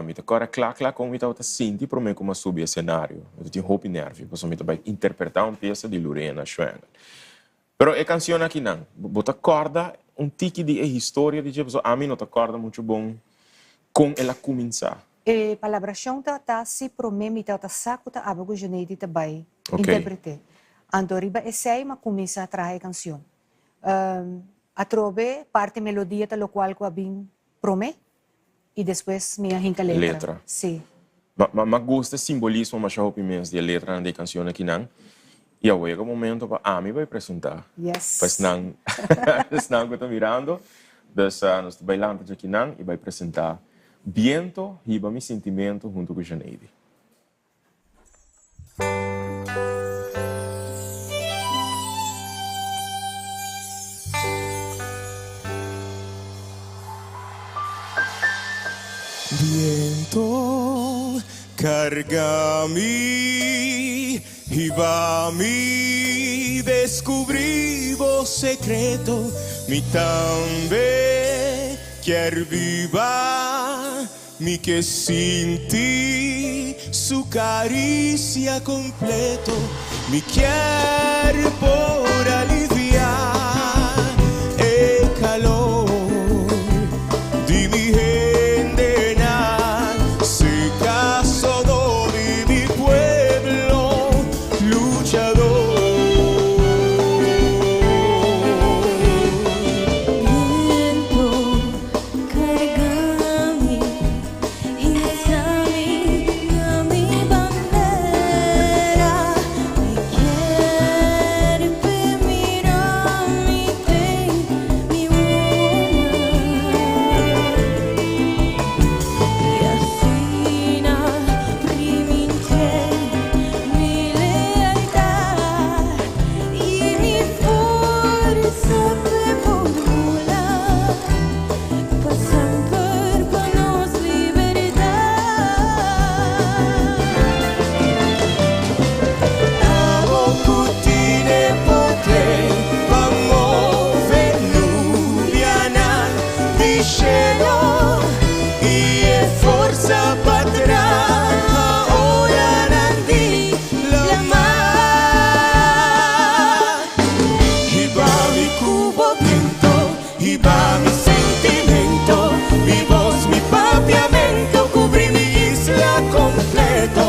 Speaker 1: Mi ta kòrda kla kla kon mi tabata sinti promé ku m'a subi e senario. Mi ta tin hopi nèrvio pasobra mi ta bai interpretá un piesa di Lorena Schwengel. Pero e kanshon akinan, bo ta kòrda un tiki di e historia di dje? Pasobra ami no ta kòrda muchu bon kon el a kuminsá.
Speaker 2: E palabrashon tabata si promé mi tabata sa ku ta abo ku Janeidy ta bai interpret'é. Anto riba esei m'a kuminsá traha e kanshon. Atrobe parti melodia ta locual cu a bin prome y despues mi a hinca letra.
Speaker 1: Letra.
Speaker 2: Si.
Speaker 1: Ma ma ma gusta e simbolismo masha hopi mes di e letranan di e cancion akinan y awe yega momento pa ami bai presenta.
Speaker 2: Yes.
Speaker 1: Pa esnan esnan cu ta mirando. Dus nos ta bai lanta djakinan y bai presenta Biento hiba mi sintimento hunto cu Janeidy.
Speaker 4: Biento carga mi, hiba mi, descubri bo secreto, mi tambe kier biba. Mi ke sinti su karisia kompleto, mi kier por aliviá e kalor di mi hendenan, seka sodó di mi pueblo luchador.
Speaker 3: Carga mi, hisa mi na mi bandera. Mi kier pe mira mi den mi wowonan. Y asina primint'é mi lealtad y mi forsa pe por bula. Pa semper pa nos libertad.
Speaker 4: Abo cu tin e poder pa move nubianan di shelo y e forsa pa traha olanan di lama. Hiba mi cu bo biento. Hiba mi sentimento, mi voz, mi papiamento, cubri mi isla completo.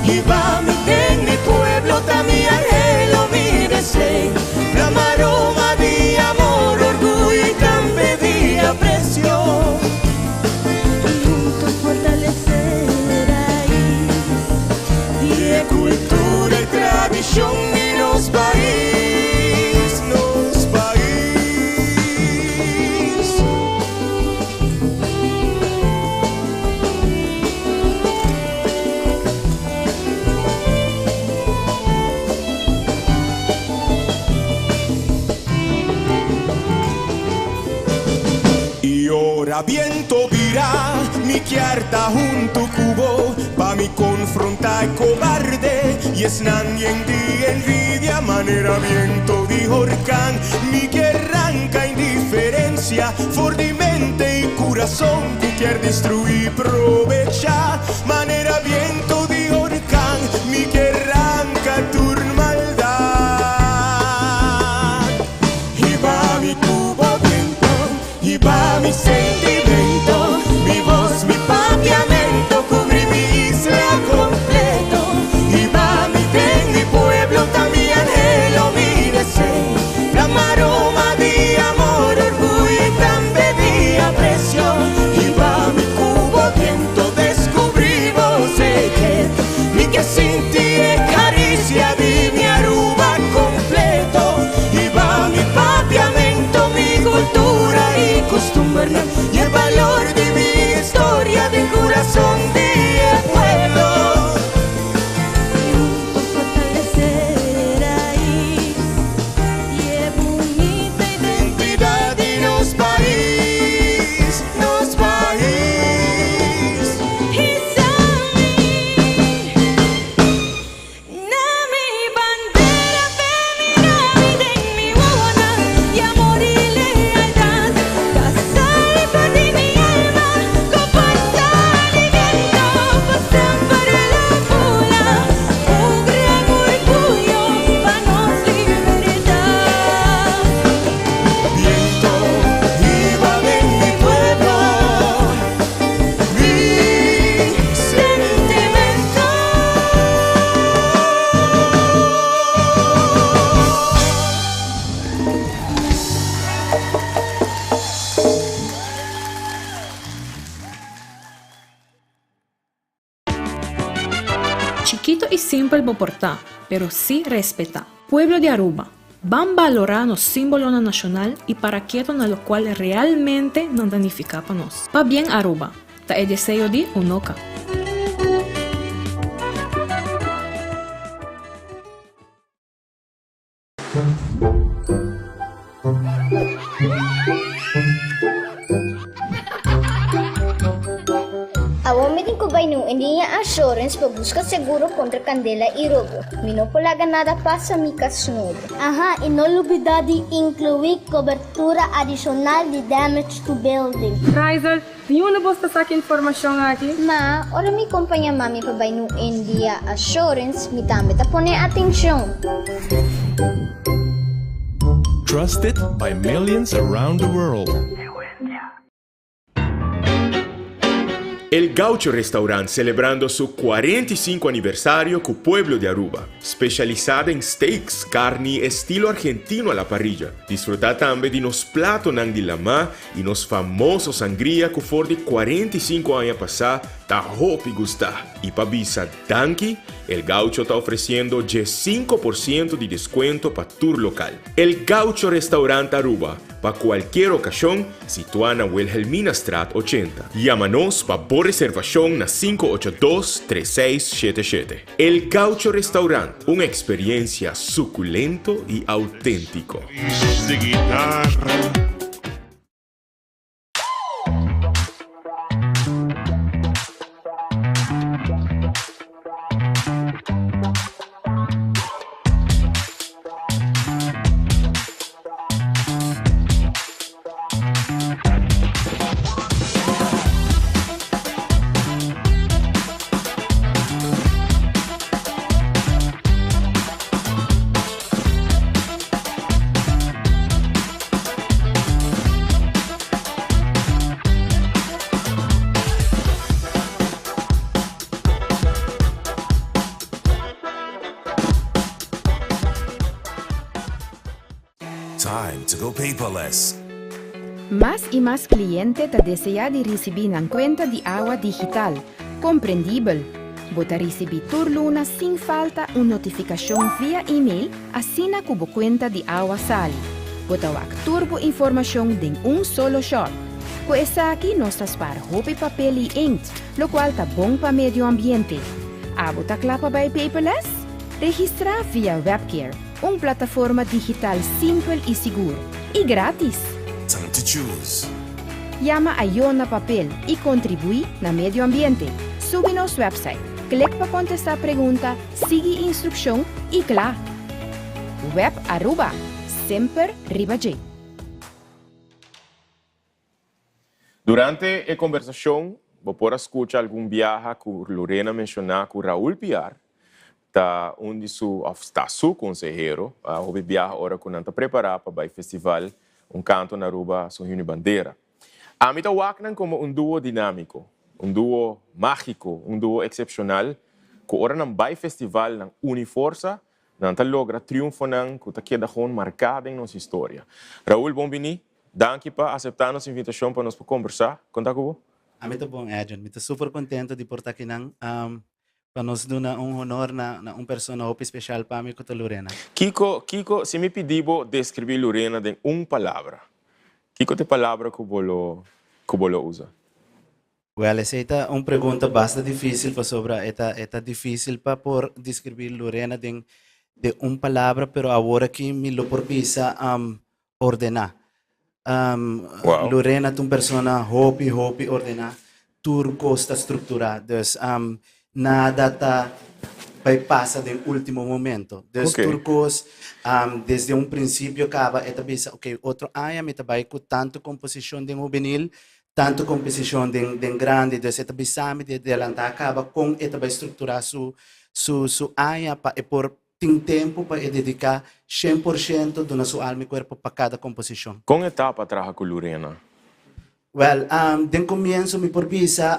Speaker 4: Hiba mi den mi pueblo, ta mi anhelo, mi deseo. Plama aroma di amor, orguyo y tambe di aprecio.
Speaker 3: Y hunto fortalece rais
Speaker 4: di e cultura y tradicion di nos pais, nos pais. Y ora biento bira, mi kier ta hunto cu bo, pa mi confronta e cobarde y esnan yen di envidia, manera biento di horcan, mi kier ranca indiferencia for di mente y curason cu kier destrui probecha, manera biento.
Speaker 10: Chikito y simpel bo por ta, pero sí respeta. Pueblo di Aruba, ban balora nos simbolonan nacional y para keto na locual realmente nan ta nifica pa nos. Pabien Aruba, ta e deseo di Unoca.
Speaker 5: Awor mi tin ku bai nu en liña assurance pa buska seguro kontra kandela i robo. Mi no por laga nada pasa mi kas nobo. Aha, i no lubidá di inkluí kobertura adishonal di damage to building.
Speaker 6: Raizel, Di unda bos ta saka informashon aki?
Speaker 5: Ma, ora mi kompañá mami pa bai nu India Assurance, mi tambe ta pone atenshon.
Speaker 7: Trusted by millions around the world.
Speaker 1: El Gaucho Restaurant celebrando su 45 aniversario cu pueblo di Aruba. Specialisa den steaks, carni estilo argentino a la parrilla. Disfruta tambe di nos platonan di lama I nos famoso sangria ku for di 45 aña pasá ta hopi gustá. I pa bisa danki, El Gaucho ta ofresiendo 15 por ciento di deskuento pa tur lokal. El Gaucho Restaurant Aruba, pa kualkier okashon, situá na Wilhelminastraat 80. Yama nos pa bo reservashon na 582 3677. El Gaucho Restaurant, un eksperensia sukulento i outéntiko.
Speaker 11: De guitarra. Time to go paperless.
Speaker 8: Mas i mas kliente ta deseá di risibí nan kuenta di awa digital. Komprendibel! Bo ta risibí tur luna sin falta un notifikashon via email asina ku bo kuenta di awa sali. Bo ta wak tur bo informashon den un solo shòt. Ku esaki nos ta spar hopi papel i inkt, lokual ta bon pa medio ambiente. Abo ta kla pa bai paperless? Registrá via Webcare, un plataforma digital simpel i sigur, i grátis!
Speaker 11: Time to choose.
Speaker 8: Yama ayo na papel i kontribuí na medio ambiente. Subi nos website, klik pa kontestá pregunta, sigui instrukshon i kla! Web Aruba, semper riba dje!
Speaker 1: Durante e kombersashon bo por a skucha algun biaha ku Lorena menshoná ku Raul Piar ta un di su òf ta su konsehero. Hopi biaha ora ku nan ta prepará pa bai festival Un Kanto na Aruba Su Himno i Bandera. Ami ta wak nan komo un duo dinámiko, un duo mágiko, un duo eksepshonal ku ora nan bai festival nan uni forsa, nan ta logra triunfonan ku ta keda gewoon marká den nos historia. Raul, bon biní. Danki pa aseptá nos invitashon pa nos por kombersá. Kon ta ku bo?
Speaker 4: Ami ta bon, Edwin. Mi ta super kontento di por ta akinan pa nos duna un honor na na un persona hopi speshal pa mi ku ta Lurena.
Speaker 1: Kiko, kiko, si mi pidi bo deskribí Lurena den un palabra, kiko ta e palabra ku bo lo, ku bo lo usa?
Speaker 4: Wèl, esei ta un pregunta basta difísil pasobra e ta e ta difísil pa por deskribí Lurena den den un palabra, pero awor aki mi lo por bisa ordená.
Speaker 1: Wow.
Speaker 4: Lurena ta un persona hopi hopi ordená, tur kos ta strukturá, dus nada ta bai pasa den último momento. Dus
Speaker 1: Ok.
Speaker 4: tur kos desde un prinsipio kaba e ta bisa ok otro aña mi ta bai ku tantu komposishon den hubenil, tantu komposishon den den grandi, dus e ta bisa mi di adelantá kaba kon e ta bai strukturá su su su aña pa e por Tin tempu pa e dediká 100% duna su alma i kuerpo pa kada komposishon.
Speaker 1: Kon e ta pa traha ku Lurena?
Speaker 4: Wèl, den komienso mi por bisa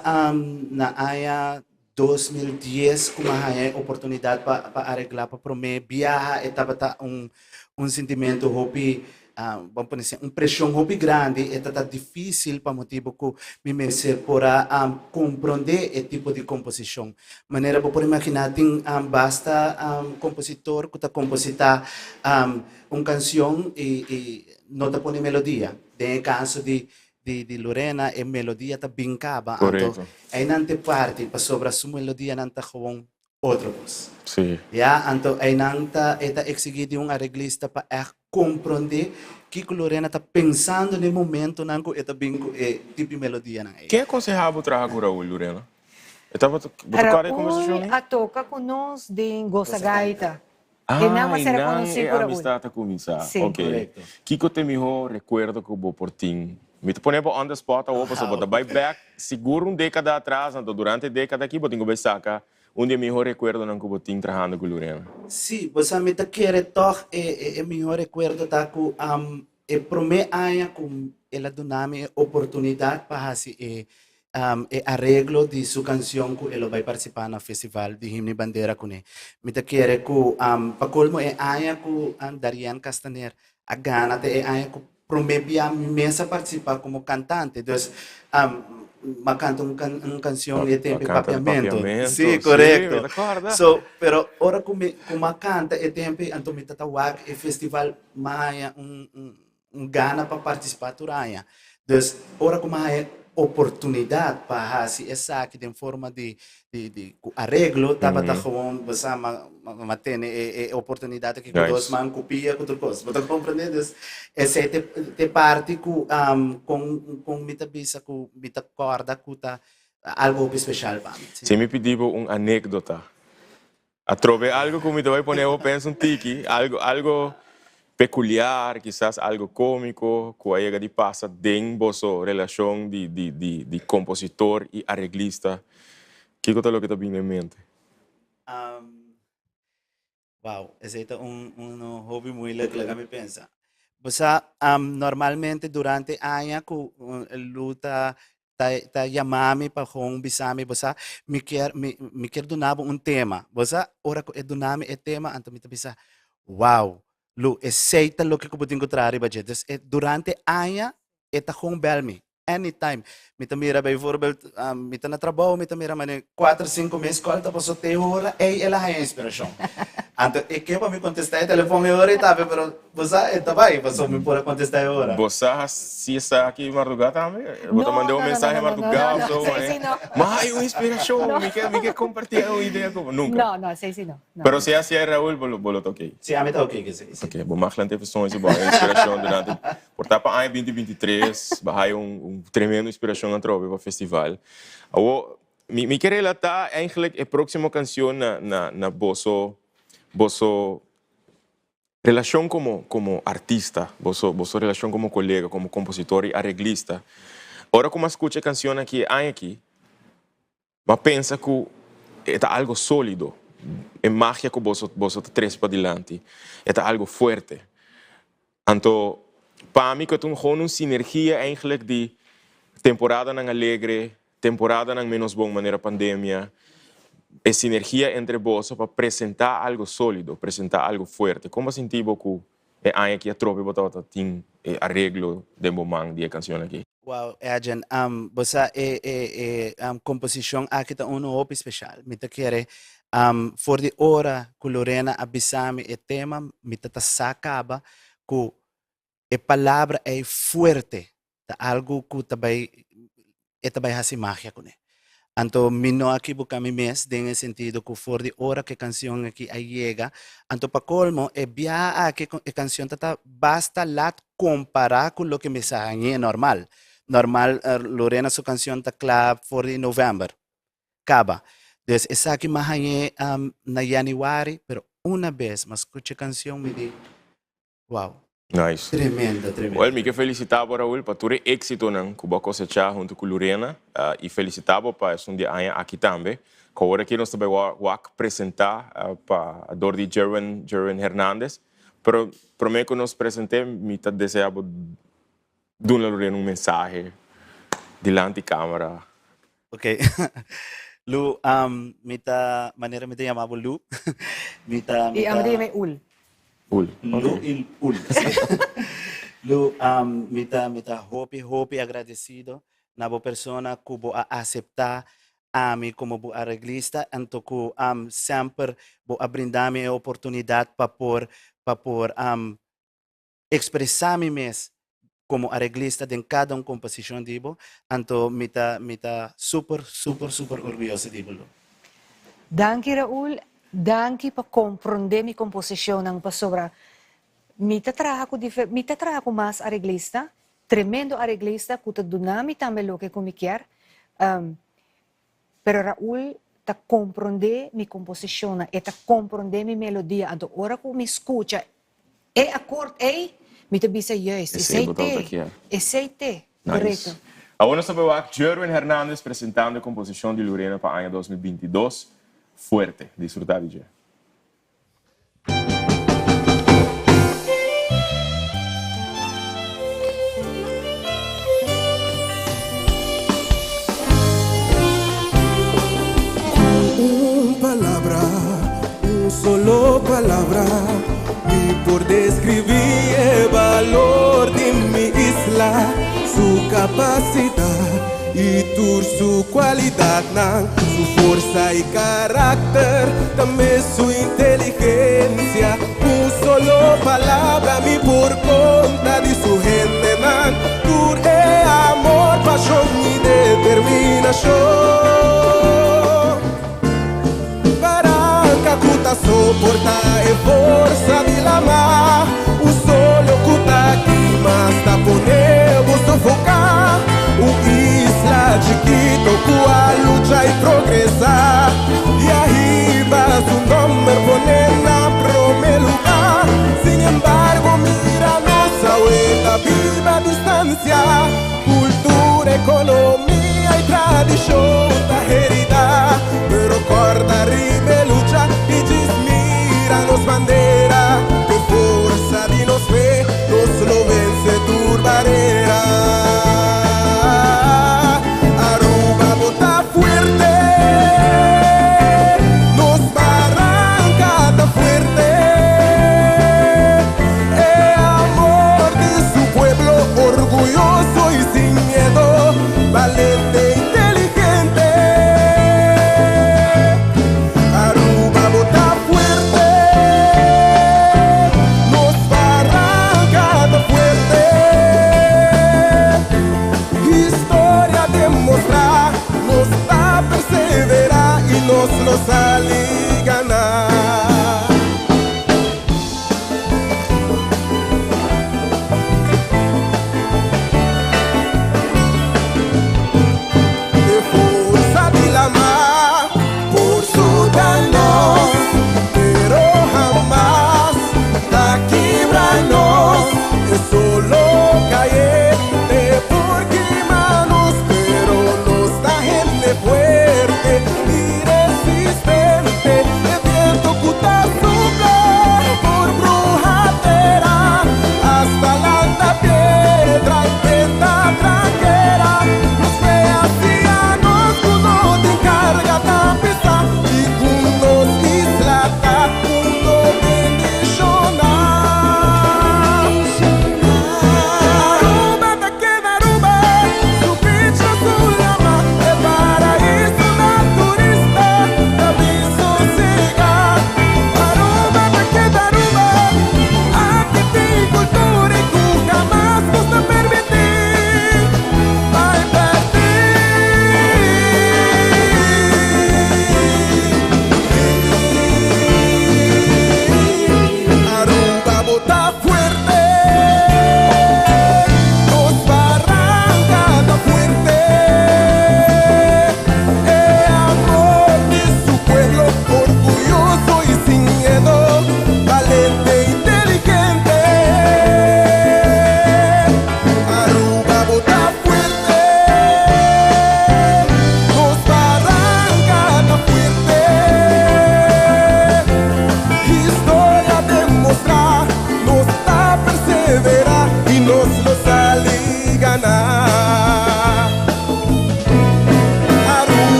Speaker 4: na aña 2010 ku mi a haña e oportunidat pa pa areglá pa promé biaha e tabata un un sintimentu hopi.
Speaker 12: Ban pone asina, un preshon hopi grandi, e ta ta difísil pa motibu ku mi mester por a komprondé e tipo di komposishon. Manera bo por imaginá tin basta kompositor ku ta kompositá un kanshon i i no ta pone melodia. Den e kaso di di Lorena e melodia ta bin kaba, anto einan ta e parti pasobra su melodianan ta gewoon otro kos.
Speaker 1: Sí.
Speaker 12: Ya, anto einan ta e ta eksigí di un areglista pa ègt komprondé kiko Lorena ta pensando na e momentonan ku e ta bin ku e tipo di melodianan ei.
Speaker 1: Ken a konsehá bo traha ku Raúl, Lorena? E tabata, bo ta kòrda e kombersashon
Speaker 2: Raúl
Speaker 1: ei?
Speaker 2: a toka ku nos den Goza Gaita.
Speaker 1: Ah,
Speaker 2: Einan a ser
Speaker 1: einan
Speaker 2: konosí
Speaker 1: e
Speaker 2: ku Raúl.
Speaker 1: amistad a kuminsá.
Speaker 2: Sí.
Speaker 1: Oké.
Speaker 12: Korekto.
Speaker 1: Kiko ta e mihó rekuerdo ku bo por tin? Mi ta pone bo on the spot awor pasobra bo ta bai bèk sigur un dékada atras, anto durante e dékada aki bo tin ku bai saka un di e mihó rekuerdonan ku bo tin trahando ku Lorena.
Speaker 12: Sí, bo sa mi ta kere tòg e e mihó rekuerdo ta ku e promé aña ku el a duna mi e oportunidat pa hasi e e areglo di su kanshon ku e lo bai partisipá na festival di Himno i Bandera kuné. Mi ta kere ku pa kolmo e aña ku Darien Castaner a gana ta e aña ku Promé bia mi mes a partisipá komo kantante, dus m'a kanta un un kanshon e tempu e papiamentu. Sí, korekto. So, pero ora ku mi ku m'a kanta e tempu ei, anto mi ta ta wak e festival, m'a haña un un un gana pa partisipá tur aña. Dus, ora ku m'a haña oportunidat pa hasi esaki den forma di di di ku areglo tabata gewoon bo sa ma ma tene e e oportunidat aki ku dos man ku pia ku tur kos bo ta komprende dus esei ta e parti ku kon kon mi ta bisa ku mi ta kòrda ku ta algo hopi speshal pa mi.
Speaker 1: Si mi pidi bo un anekdota Atrobe algo ku mi ta bai pone bo pensa un tiki, algo algo pekuliar, kisas algo kómiko ku a yega di pasa den boso relashon di di di di kompositor i areglista. Kiko ta loke ta bini den mente?
Speaker 12: Wow, esei ta un un hopi moeilijk, laga mi pensa. Bo sa, normalmente durante aña ku Lu ta ta ta yama mi pa gewoon bisa mi, bo sa, mi kier mi mi kier duna bo un tema. Bo sa, ora ku e duna mi e tema, anto mi ta bisa, wow, Lu, esei ta loke ku bo tin ku traha riba dje. Dus e durante aña e ta gewoon bel mi, anytime. Mi ta mira bijvoorbeeld, mi ta na trabou, mi ta mira manera kuater, sinku mes kòl ta paso te ora ei el a haña inspirashon. Anto e ke pa mi kontestá e telefòn e ora ei tambe, pero Bo sa e ta bai pasobra mi por a contesta e ora.
Speaker 1: Bo sa si esaki mardugá tambe? Bo ta manda un mensahe mardugá of so?
Speaker 2: No, no, no.
Speaker 1: Ma hay un inspiracion, mi ke mi ke comparti un idea cu bo. Nunca.
Speaker 2: No, no, esei si no.
Speaker 1: Pero si a sier Raul bo lo ta ok.
Speaker 12: Si ami ta ok cu esei, si.
Speaker 1: Ok, bo mag lanta e persoon si bo hay un inspiracion durante, por ta pa aña binti 23 bo hay un un tremendo inspiracion atrobe pa festival. Awo mi mi ke relata eigenlijk e proximo cancion na na na boso boso Relashon komo komo artista, boso boso relashon komo kolega, komo kompositor i areglista. Ora ku mi a skucha e kanshon aki e aña aki, mi a pensa ku e ta algo sólido, e magia ku boso boso ta trese padilanti, e ta algo fuerte. Anto pa mi ku e ta un gewoon un sinergia eigenlijk di temporadanan alegre, Temporadanan menos bon manera pandemia, e sinergia entre boso pa presenta algo solido, presenta algo fuerte. Kon bo sinti bo ku e aña aki atrobe bo tabata tin e areglo den bo man di e kanshon aki?
Speaker 12: Wow, Edjean, bo sa e e e komposishon aki ta unu hopi speshal. Mi ta kere for di ora ku Lorena a bisa mi e tema, mi ta ta sa kaba ku e palabra ei fuerte ta algu ku ta bai e ta bai hasi magia kuné. Anto mi no a kibuká mi mes den e sentido ku for di ora ku e kanshon aki a yega, anto pa kolmo e biaha aki e kanshon ta ta basta lat kompará ku loke mi sa hañ'é normal. Normal Lorena su kanshon ta kla for di novèmber kaba. Dus esaki mi a hañ'é na yanüari, pero una bes mi a skucha e kanshon mi di Wow.
Speaker 1: Nice.
Speaker 12: Tremendo, tremendo.
Speaker 1: Well, mi ke felicita bo Raul pa tur e exitonan ku bo a cosecha hunto ku Lurena y felicita bo pa esun di aña aki tambe. Ku awor aki nos ta bai wak presenta pa dor di Jerwin, Jerwin Hernandez. Pero prome ku nos presente mi ta desea bo duna Lurena un mensahe dilanti camera.
Speaker 12: Ok. Lu, mi ta, manera mi ta yama bo Lu, mi ta, mi
Speaker 2: I
Speaker 12: ta.
Speaker 2: ami ta yama e Ul.
Speaker 1: Ul,
Speaker 12: Lu
Speaker 1: ok.
Speaker 12: i Ul, si. Lu, um, mi ta, mi ta hopi, hopi agradecido na bo persona ku bo a acepta ami como bo arreglista, anto ku semper bo a brinda mi e oportunidad pa por expresa mi mes como arreglista den cada un composicion di bo, anto mi ta super, super, super orguyoso di bo, Lu.
Speaker 2: Danki, Raul. Danki pa comprende mi composicion nan pasobra mi ta traha cu mas arreglista, tremendo arreglista cu ta duna mi tambe loke cu mi kier. Pero Raul ta comprende mi composicion, e ta comprende mi melodia. Anto ora cu mi scucha e akkoord ei, mi ta bisa juist,
Speaker 1: Esey
Speaker 2: esey
Speaker 1: bo ta
Speaker 2: te,
Speaker 1: kier.
Speaker 2: Esey te,
Speaker 1: Nice.
Speaker 2: Correcto.
Speaker 1: Awor nos ta wak Jerwin Hernandez presentando e composicion di Lorena pa aña 2022. Fuerte. Disfruta di dje.
Speaker 4: Un palabra, un solo palabra, mi por describi e balor di mi isla, su capacidad y tur su cualidad, su forsa y caracter, tambe su inteligencia. Un solo palabra mi por conta di su hendenan, tur e amor, pasion y determinacion. Baranca cu ta soporta e forsa di lama. Un solo cu ta kima ta pone bo sofoca. Un isla chikito cu a lucha y progresa. Y ariba su nomber pone na prome lugar. Sin embargo, mira nos awe ta biba distancia. Cultura, economia y tradicion ta herida. Pero corda riba lucha y djis mira nos bandera. Cu forsa di nos fe, nos lo vence tur barera. Aruba bo ta fuerte, nos baranca ta fuerte. E amor di su pueblo, orguyoso y sin miedo, valiente, inteligente. Aruba bo ta fuerte, nos baranca ta fuerte. Historia demostra, nos ta persevera y nos lo sali gana. E forsa di lama por suta nos, pero hamas ta kibra nos. E solo cayente por kima nos, pero nos ta hende fuerte y resistente.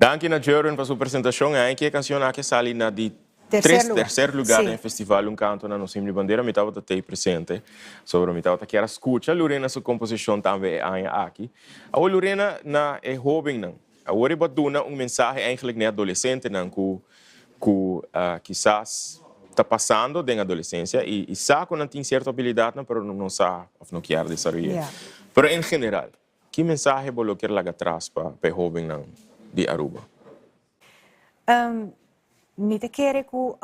Speaker 1: Danki na Jerwin pa su presentacion. Aki e cancion aki a sali na di
Speaker 2: Tercer lugar.
Speaker 1: Tercer lugar
Speaker 2: Sí.
Speaker 1: den festival Un Canto na Nos Himno y Bandera. Mi tabata tey presente. Sobre mi tabata kier a scucha Lurena su composicion tambe e aña aki. Awor Lurena na e hobennan. Awor e bo a duna un mensahe eigenlijk na e adolecentenan cu cu kisas ta pasando den adolescencia y y sa cu nan tin cierto habilidadnan pero no sa of no kier desaroy'e. Pero en general, ki mensahe bo lo kier laga atras pa pa e hobennan di Aruba?
Speaker 2: Mi ta kere cu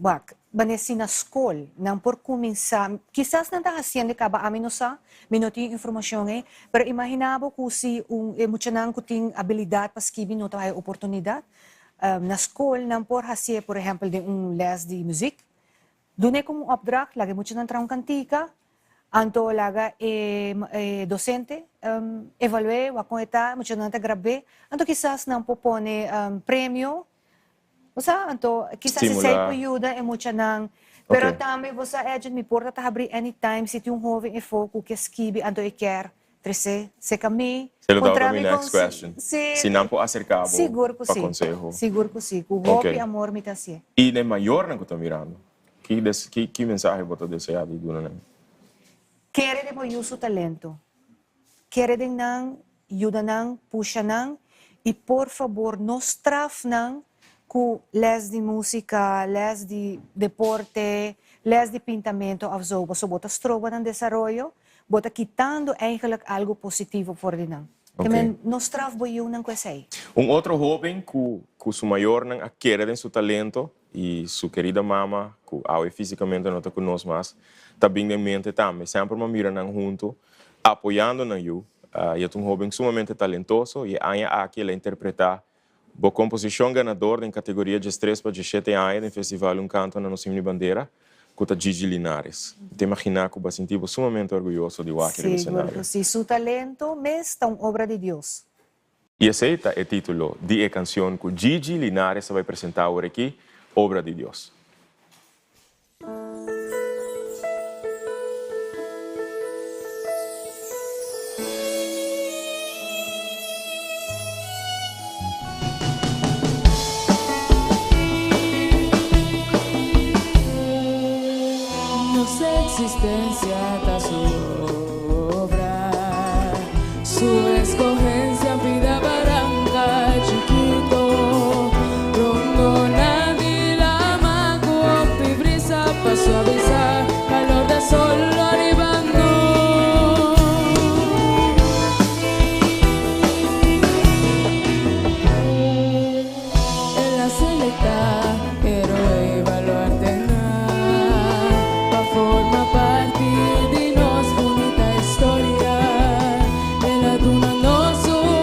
Speaker 2: Wak, wanneer si na skol nan por kuminsá, kisas nan ta hasiendo e kaba, ami no sa, mi no tin informashon ei, pero imaginá bo ku si un e muchanan ku tin abilidat pa skibi no ta haya oportunidat, na skol nan por hasié por ehèmpel den un lès di muzik, dun'é komo un opdracht, laga e muchanan traha un kantika, anto laga e e dosente evalu'é wak kon e ta, e muchanan ta grab'é, anto kisas nan por pone premio. Bo sa, anto kisas esei por yuda e muchanan. Pero tambe bo sa, Edjean, mi porta ta habrí anytime si tin un hoven efo ku ke skibi anto e kier trese seka mi,
Speaker 1: Esei lo
Speaker 2: puntra
Speaker 1: tabata mi
Speaker 2: mi kon
Speaker 1: next question.
Speaker 2: Si.
Speaker 1: Si nan por aserká bo
Speaker 2: Sigur ku
Speaker 1: pa
Speaker 2: si.
Speaker 1: konseho.
Speaker 2: Sigur ku si. Ku hopi amor mi ta hasié.
Speaker 1: I den mayornan ku ta mirando, ki ki mensahe bo ta deseá di duna nan?
Speaker 2: Kere den bo yu su talento. Kere den nan, yuda nan, pusha nan y por fabor no straf nan cu les di musica, les di deporte, les di pintamento of zo, pasobra bo ta stroba nan desaroyo, bo ta kitando eigenlijk algo positivo for di nan. Te men no straf bo yiunan cu esey.
Speaker 1: Un otro hoben cu cu su mayornan a kere den su talento y su kerida mama cu awe fisicamente no ta cu nos mas ta bin den mente tambe. Semper mi a mira nan hunto apoyando nan yu. Y e ta un hoben sumamente talentoso y e aña aki el a interpreta bo composicion ganador den categoria diestres pa diesshete aña den Festival Un Canto na Nos Himno y Bandera cu ta Gigi Linares. Mi ta imagina cu bo a sinti bo sumamente orguyoso di wak riba
Speaker 2: Sigur
Speaker 1: escenario.
Speaker 2: cu si. Su talento mes ta un obra di Dios.
Speaker 1: I esei ta e título di e kansion ku Gigi Linares ta bai presentá awor aki, Obra di Dios.
Speaker 9: Nos existencia ta su obra. Su escogencia pida baranca chikito rondona di lama cu hopi brisa pa suavisa calor de sol ariba nos. El a selecta heroe y baluartenan pa forma parti di nos bunita historia. El a duna nos un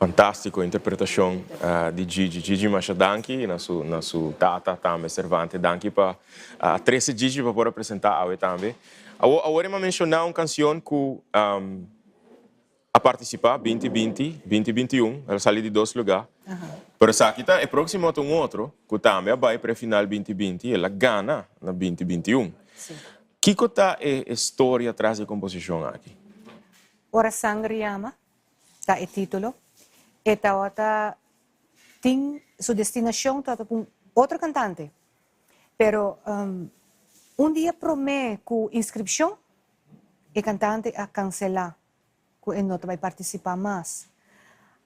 Speaker 1: Fantástiko interpretashon di Gigi. Gigi masha danki i na su na su tata tambe Servante danki pa a trese Gigi pa por a presentá awe tambe. Awor awor e m'a menshoná un kansion ku a partisipá binti binti, binti binti un, el a sali di dos lugá. Pero esaki ta e próksimo ta un otro ku tambe a bai prefinal binti binti, el a gana na binti binti un. Kiko ta e storia tras di e komposishon aki?
Speaker 2: Ora sanger yama. ta e título. E tabata tin su destinacion tabata cu un otro cantante. Pero un dia prome cu inscripcion e cantante a cancela cu e no ta bay participa mas.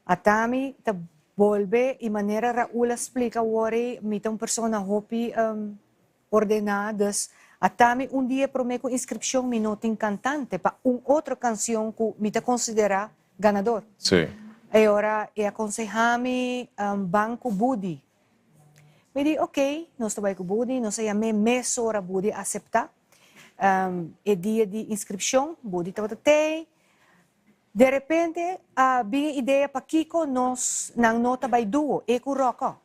Speaker 2: Atami ta bolbe y manera Raul a splica awor ey mi ta un persona hopi Ordená, dus, atami un dia promé ku inskripshon mi no tin kantante pa un otro kansion ku mi ta konsiderá ganador.
Speaker 1: Sí.
Speaker 2: E ora e a konsehá mi ban ku Budi. Mi di oké, nos ta bai ku Budi, nos a yam'é mesora Budi a aseptá. E dia di inskripshon Budi tabata tei. De repente a bin e idea pakiko nos nan no ta bai duo, e ku Rocco.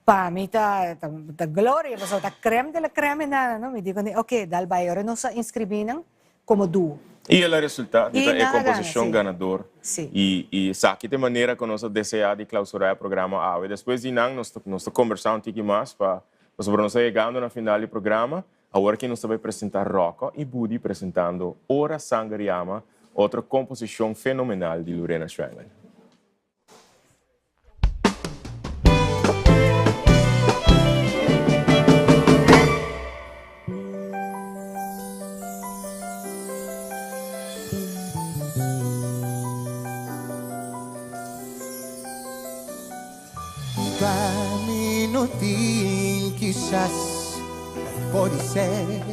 Speaker 2: Pa mi ta ta gloria pasobra ta crème de la crème nada no mi di kuné ok dal bai ora nos a inscribí nan komo duo.
Speaker 1: I el a resultá di ta e komposishon ganador i i esaki ta e manera ku nos a deseá di klausurá e programa awe. Despues di nan nos ta nos ta kombersá un tiki mas pa pasobra nos ta yegando na final di programa. Awor aki nos ta bai presentá Rocco i Budi presentando Ora Sanger Yama, otro komposishon fenomenal di Lurena Schwengle.
Speaker 4: Pa mi no tin kisas pode ser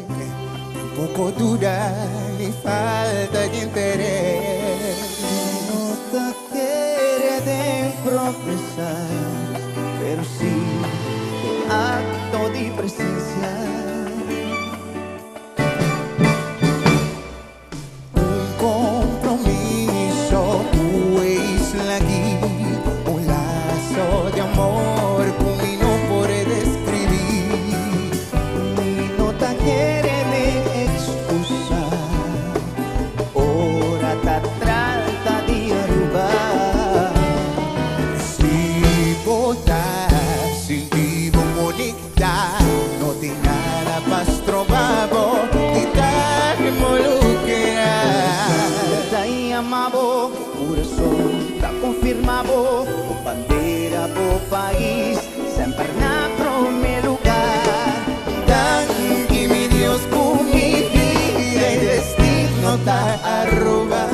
Speaker 4: Tampoco duda ni falta di interes No ta kere den promesa Pero si den acto di presencia Un compromiso cu e isla aki Un lazo di amor cu mi no por describi Mi no ta kere den excusa Ora ta trata di Aruba Si bo ta sinti bo conecta No tin nada pa stroba bo di ta involucra.
Speaker 13: Ta yama bo, curason ta confirma bo, bo bandera, bo pais, semper na prome lugar.
Speaker 4: Danki mi Dios cu mi vida y destino ta Aruba.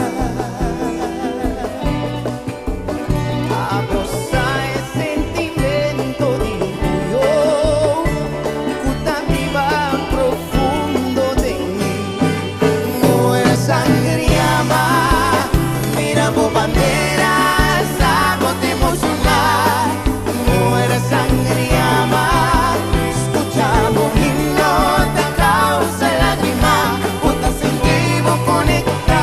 Speaker 13: Abrosa e sentimento di orguyo cu ta biba profundo den mi.
Speaker 4: Ora sanger yama, mira bo bandera, sa bo ta emociona. Ora sanger yama, scucha bo himno ta causa lagrima, bo ta sinti bo conecta.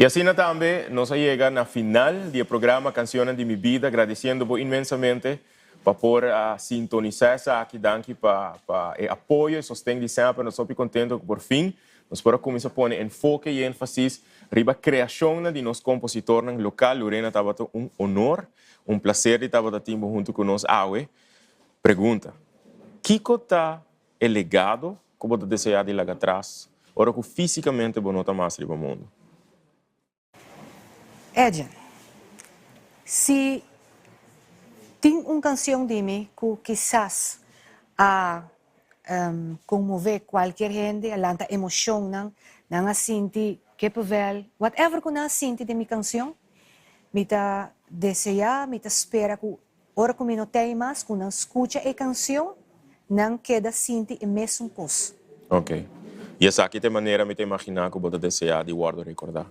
Speaker 1: Y asina tambe nos a yega na final di e programa Cancionnan di Mi Bida, gradiciendo bo inmensamente pa por a sintonisa esaki. Danki pa pa e apoyo y sosten di semper. Nos hopi contento cu por fin nos por a cuminsa pone enfoke y enfasis riba creacionnan di nos compositornan local. Lorena, tabata un honor, un placer di tabata tin bo hunto cu nos awe. Pregunta, Kico ta e legado cu bo ta desea di laga atras ora cu fisicamente bo no ta mas riba mundo?
Speaker 2: Edjean, Si tin un cancion di mi cu kisas a conmove cualkier hende, a lanta emocionnan, nan a sinti kippenvel, whatever cu nan a sinti den mi cancion, mi ta desea, mi ta spera cu Ora ku mi no tei mas ku nan skucha e kansion, nan keda sinti e mesun kos.
Speaker 1: Ok. I esaki ta e manera mi ta imaginá ku bo ta deseá di wòrdu rekordá?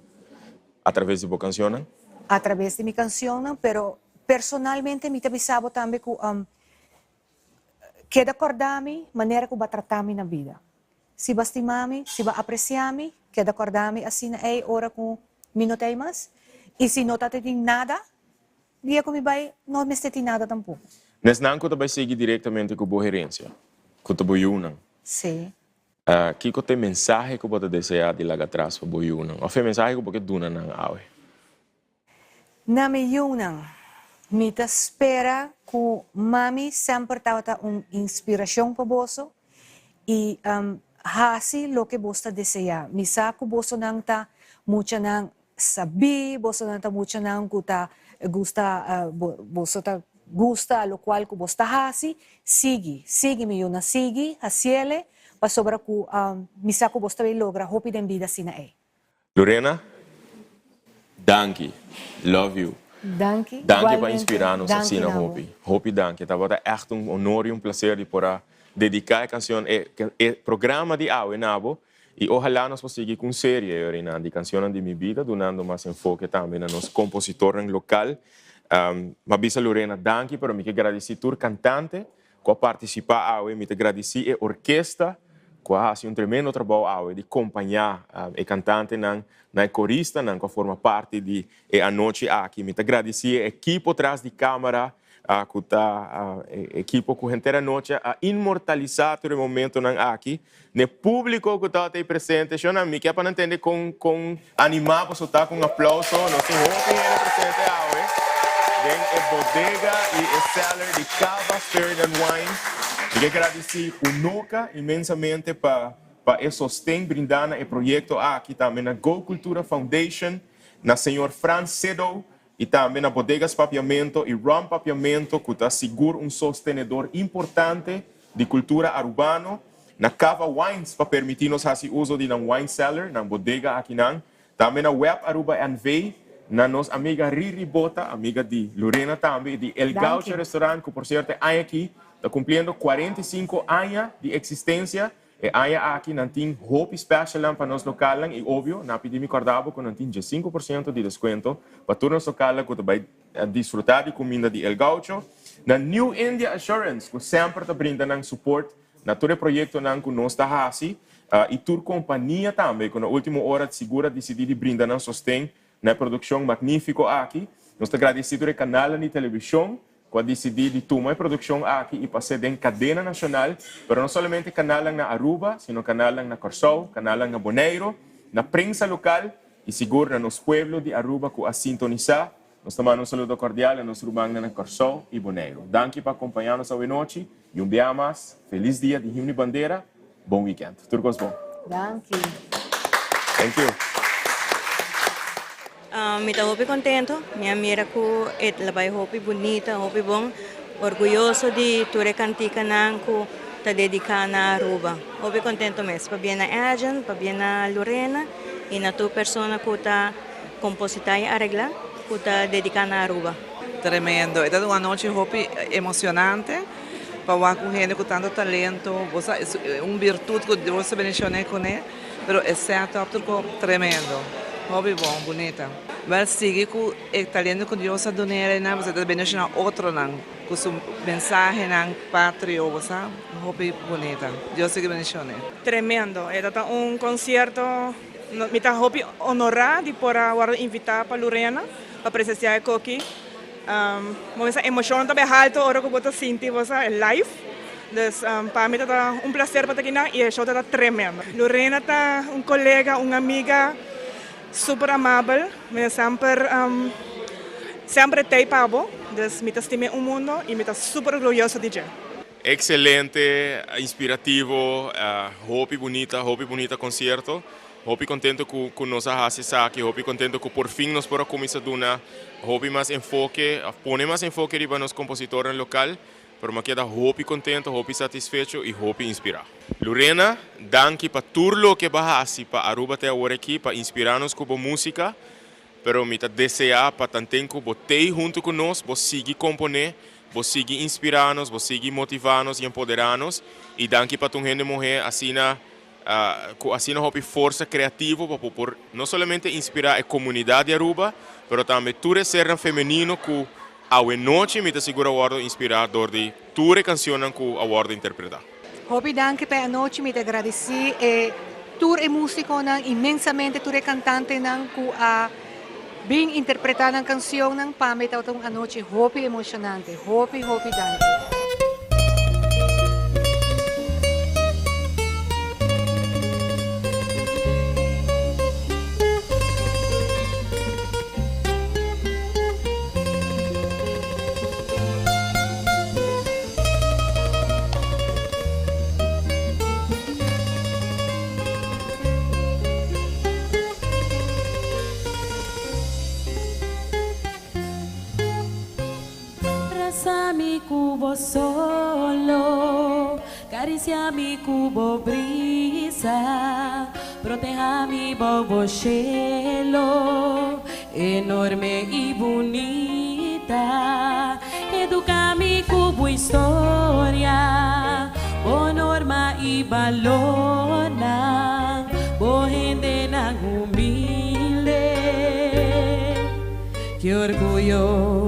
Speaker 1: Atraves di bo kansionnan?
Speaker 2: Atraves di mi kansionnan, pero personalmente mi ta bisa bo tambe ku keda kòrda mi manera ku bo a trata mi na bida. Si bo a stima mi, si bo a apresiá mi, keda kòrda mi asina ei ora ku mi no tei mas. I si no ta tin nada, Dia ku mi bai no mester tin nada tampoko.
Speaker 1: Nesnan ku ta bai sigui direktamente ku bo herensia, ku ta bo yunan.
Speaker 2: Sí.
Speaker 1: Kiko ta e mensahe ku bo ta deseá di laga atras pa bo yunan òf e mensahe ku bo ke duna nan awe?
Speaker 2: Na mi yunan, mi ta spera ku mami semper tabata un inspirashon pa boso i hasi loke bos ta deseá. Mi sa ku bosonan ta muchanan Sabí, bosonan ta muchanan ku ta gusta, boso ta gusta lokual ku bos ta hasi, sigui, sigui mi yunan, sigui hasiele, pasobra ku mi sa ku bos ta bay logra hopi den bida asina ei.
Speaker 1: Lorena, danki. Love you.
Speaker 2: Danki,
Speaker 1: Danki pa
Speaker 2: igualmente,
Speaker 1: inspirá nos
Speaker 2: danki
Speaker 1: asina
Speaker 2: na bo.
Speaker 1: hopi. Hopi danki. Tabata ègt un honor i un plaser di por a dediká e kansion, e e programa di awe na bo. I ohalá nos por sigui ku un serie, Yorinan, di Cancionnan di Mi Bida, dunando mas enfoke tambe na nos kompositornan lokal. M'a bisa Lorena danki, pero mi ke gradisí tur kantante ku a partisipá awe. Mi ta gradisí e orkesta ku a hasi un tremendo trabou awe di kompañá e kantantenan, na e koristanan ku a forma parti di e anochi aki. Mi ta gradisí e ekipo tras di kámara, ku ta e ekipo ku henter anochi a inmortalisá tur e momentonan aki. N'e públiko ku tabata ei presente, shonnan, mi ke pa nan tende kon kon animá boso ta ku un aplauso. Nos tin hopi hende presente awe den e bodega i e cellar di Cava Spirit and Wine. Mi ke gradisí Unoca inmensamente pa pa e sosten brindá na e proyekto aki, tambe na Go Cultura Foundation, na señor Frans Sedow i tambe na Bodegas Papiamento i Rum Papiamento ku ta sigur un sostenedor importante di kultura arubano, na Cava Wines pa permití nos hasi uso di nan wine cellar, nan bodega akinan, tambe na Web Aruba NV, na nos amiga Riri Bota, amiga di Lorena tambe, i di El Gaucho Restaurant ku por sierto e aña aki ta kumpliendo 45 aña di eksistensia. E aña aki nan tin hopi specialnan pa nos localnan y obvio nan a pidi mi corda bo cu nan tin 15% di descuento pa tur nos localnan cu ta bay disfruta di cuminda di El Gaucho. Na New India Assurance cu semper ta brinda nan support na tur e proyectonan cu nos ta haci y tur compania tambe cu na ultimo ora sigur a dicidi di brinda nan sosten na e produccion magnifico aki. Nos ta gradici tur e canalnan di television ku a disidí di tuma e produkshon aki i pas'é den kadena nashonal, pero no solamente kanalnan na Aruba, sino kanalnan na Kòrsou, kanalnan na Boneiru, na prensa lokal i sigur na nos pueblo di Aruba ku a sintonisá. Nos ta manda un saludo kordial na nos rumannan na Kòrsou i Boneiru. Danki pa akompañá nos awenochi i un biaha mas, felis dia di Himno i Bandera. Bon weekend. Tur kos bon.
Speaker 2: Danki.
Speaker 1: Thank you.
Speaker 14: Mi ta hopi contento, mi a mira cu e la bay hopi bunita, hopi bon, orguyoso di tur e canticanan cu ta dedica na Aruba. Hopi contento mes, pabia na Edjean, pabia na Lorena y na tur persona cu ta composita y aregla cu ta dedica na Aruba.
Speaker 15: Tremendo, e ta un anochi hopi emocionante. Pa wak un hende ku tantu talento, bo sa un birtut ku Dios ta bendishoné kuné, pero e set up tur ko tremendo, hopi bon, bunita. Wèl sigui ku e talento ku Dios a dun'é einan pasobra e ta bendishoná otronan ku su mensahenan patrio, bo sa, hopi bunita. Dios sigui bendishoné.
Speaker 6: Tremendo, e ta ta un concierto. Mi ta hopi honora di por a wordo invita pa Lurena pa presencia e koki. Bo mester emocion ta bay halto ora cu bo ta sinti bo sa live. Dus pa mi ta ta un placer pa ta akinan y e show ta ta tremendo. Lurena ta un colega, un amiga super amabel. Mi ta semper semper e tey pa bo. Dus mi ta stim'e un mundo y mi ta super orguyoso di dje.
Speaker 1: Excelente, inspirativo, hopi bunita, hopi bunita concierto. Hopi contento cu cu nos a haci esaki, hopi contento cu por fin nos por a cuminsa duna hopi mas enfoke, of pone mas enfoke riba nos compositornan local, pero mi a keda hopi contento, hopi satisfecho y hopi inspira. Lurena, danki pa tur loke bo a haci pa Aruba te awor aki, pa inspira nos cu bo musica, Pero mi ta deseá pa tanten ku bo t'ei huntu ku nos, bo sigui komponé, bo sigui inspirá nos, bo sigui motivá nos i empoderá nos. I danki pa ta un hende muhé asina ku asina hopi forsa kreativo pa bo por no solamente inspirá e komunidat di Aruba, pero tambe tur e sernan femenino ku awenochi mi ta sigur a wòrdu inspirá dor di tur e kansionnan ku a wòrdu interpretá.
Speaker 2: Hopi danki pa e anochi, mi ta gradisí e tur e músikonan, inmensamente tur e kantantenan ku a bin interpretá nan kansionnan, pa mi tabata un anochi hopi emoshonante. Hopi hopi danki.
Speaker 3: Brasa mi ku bo solo, Karisia mi ku bo brisa, Proteha mi bou bo shelo, Enorme i bunita. Educa mi cu bo historia, bo norma i balornan, bo hendenan humilde. Ki orguyo!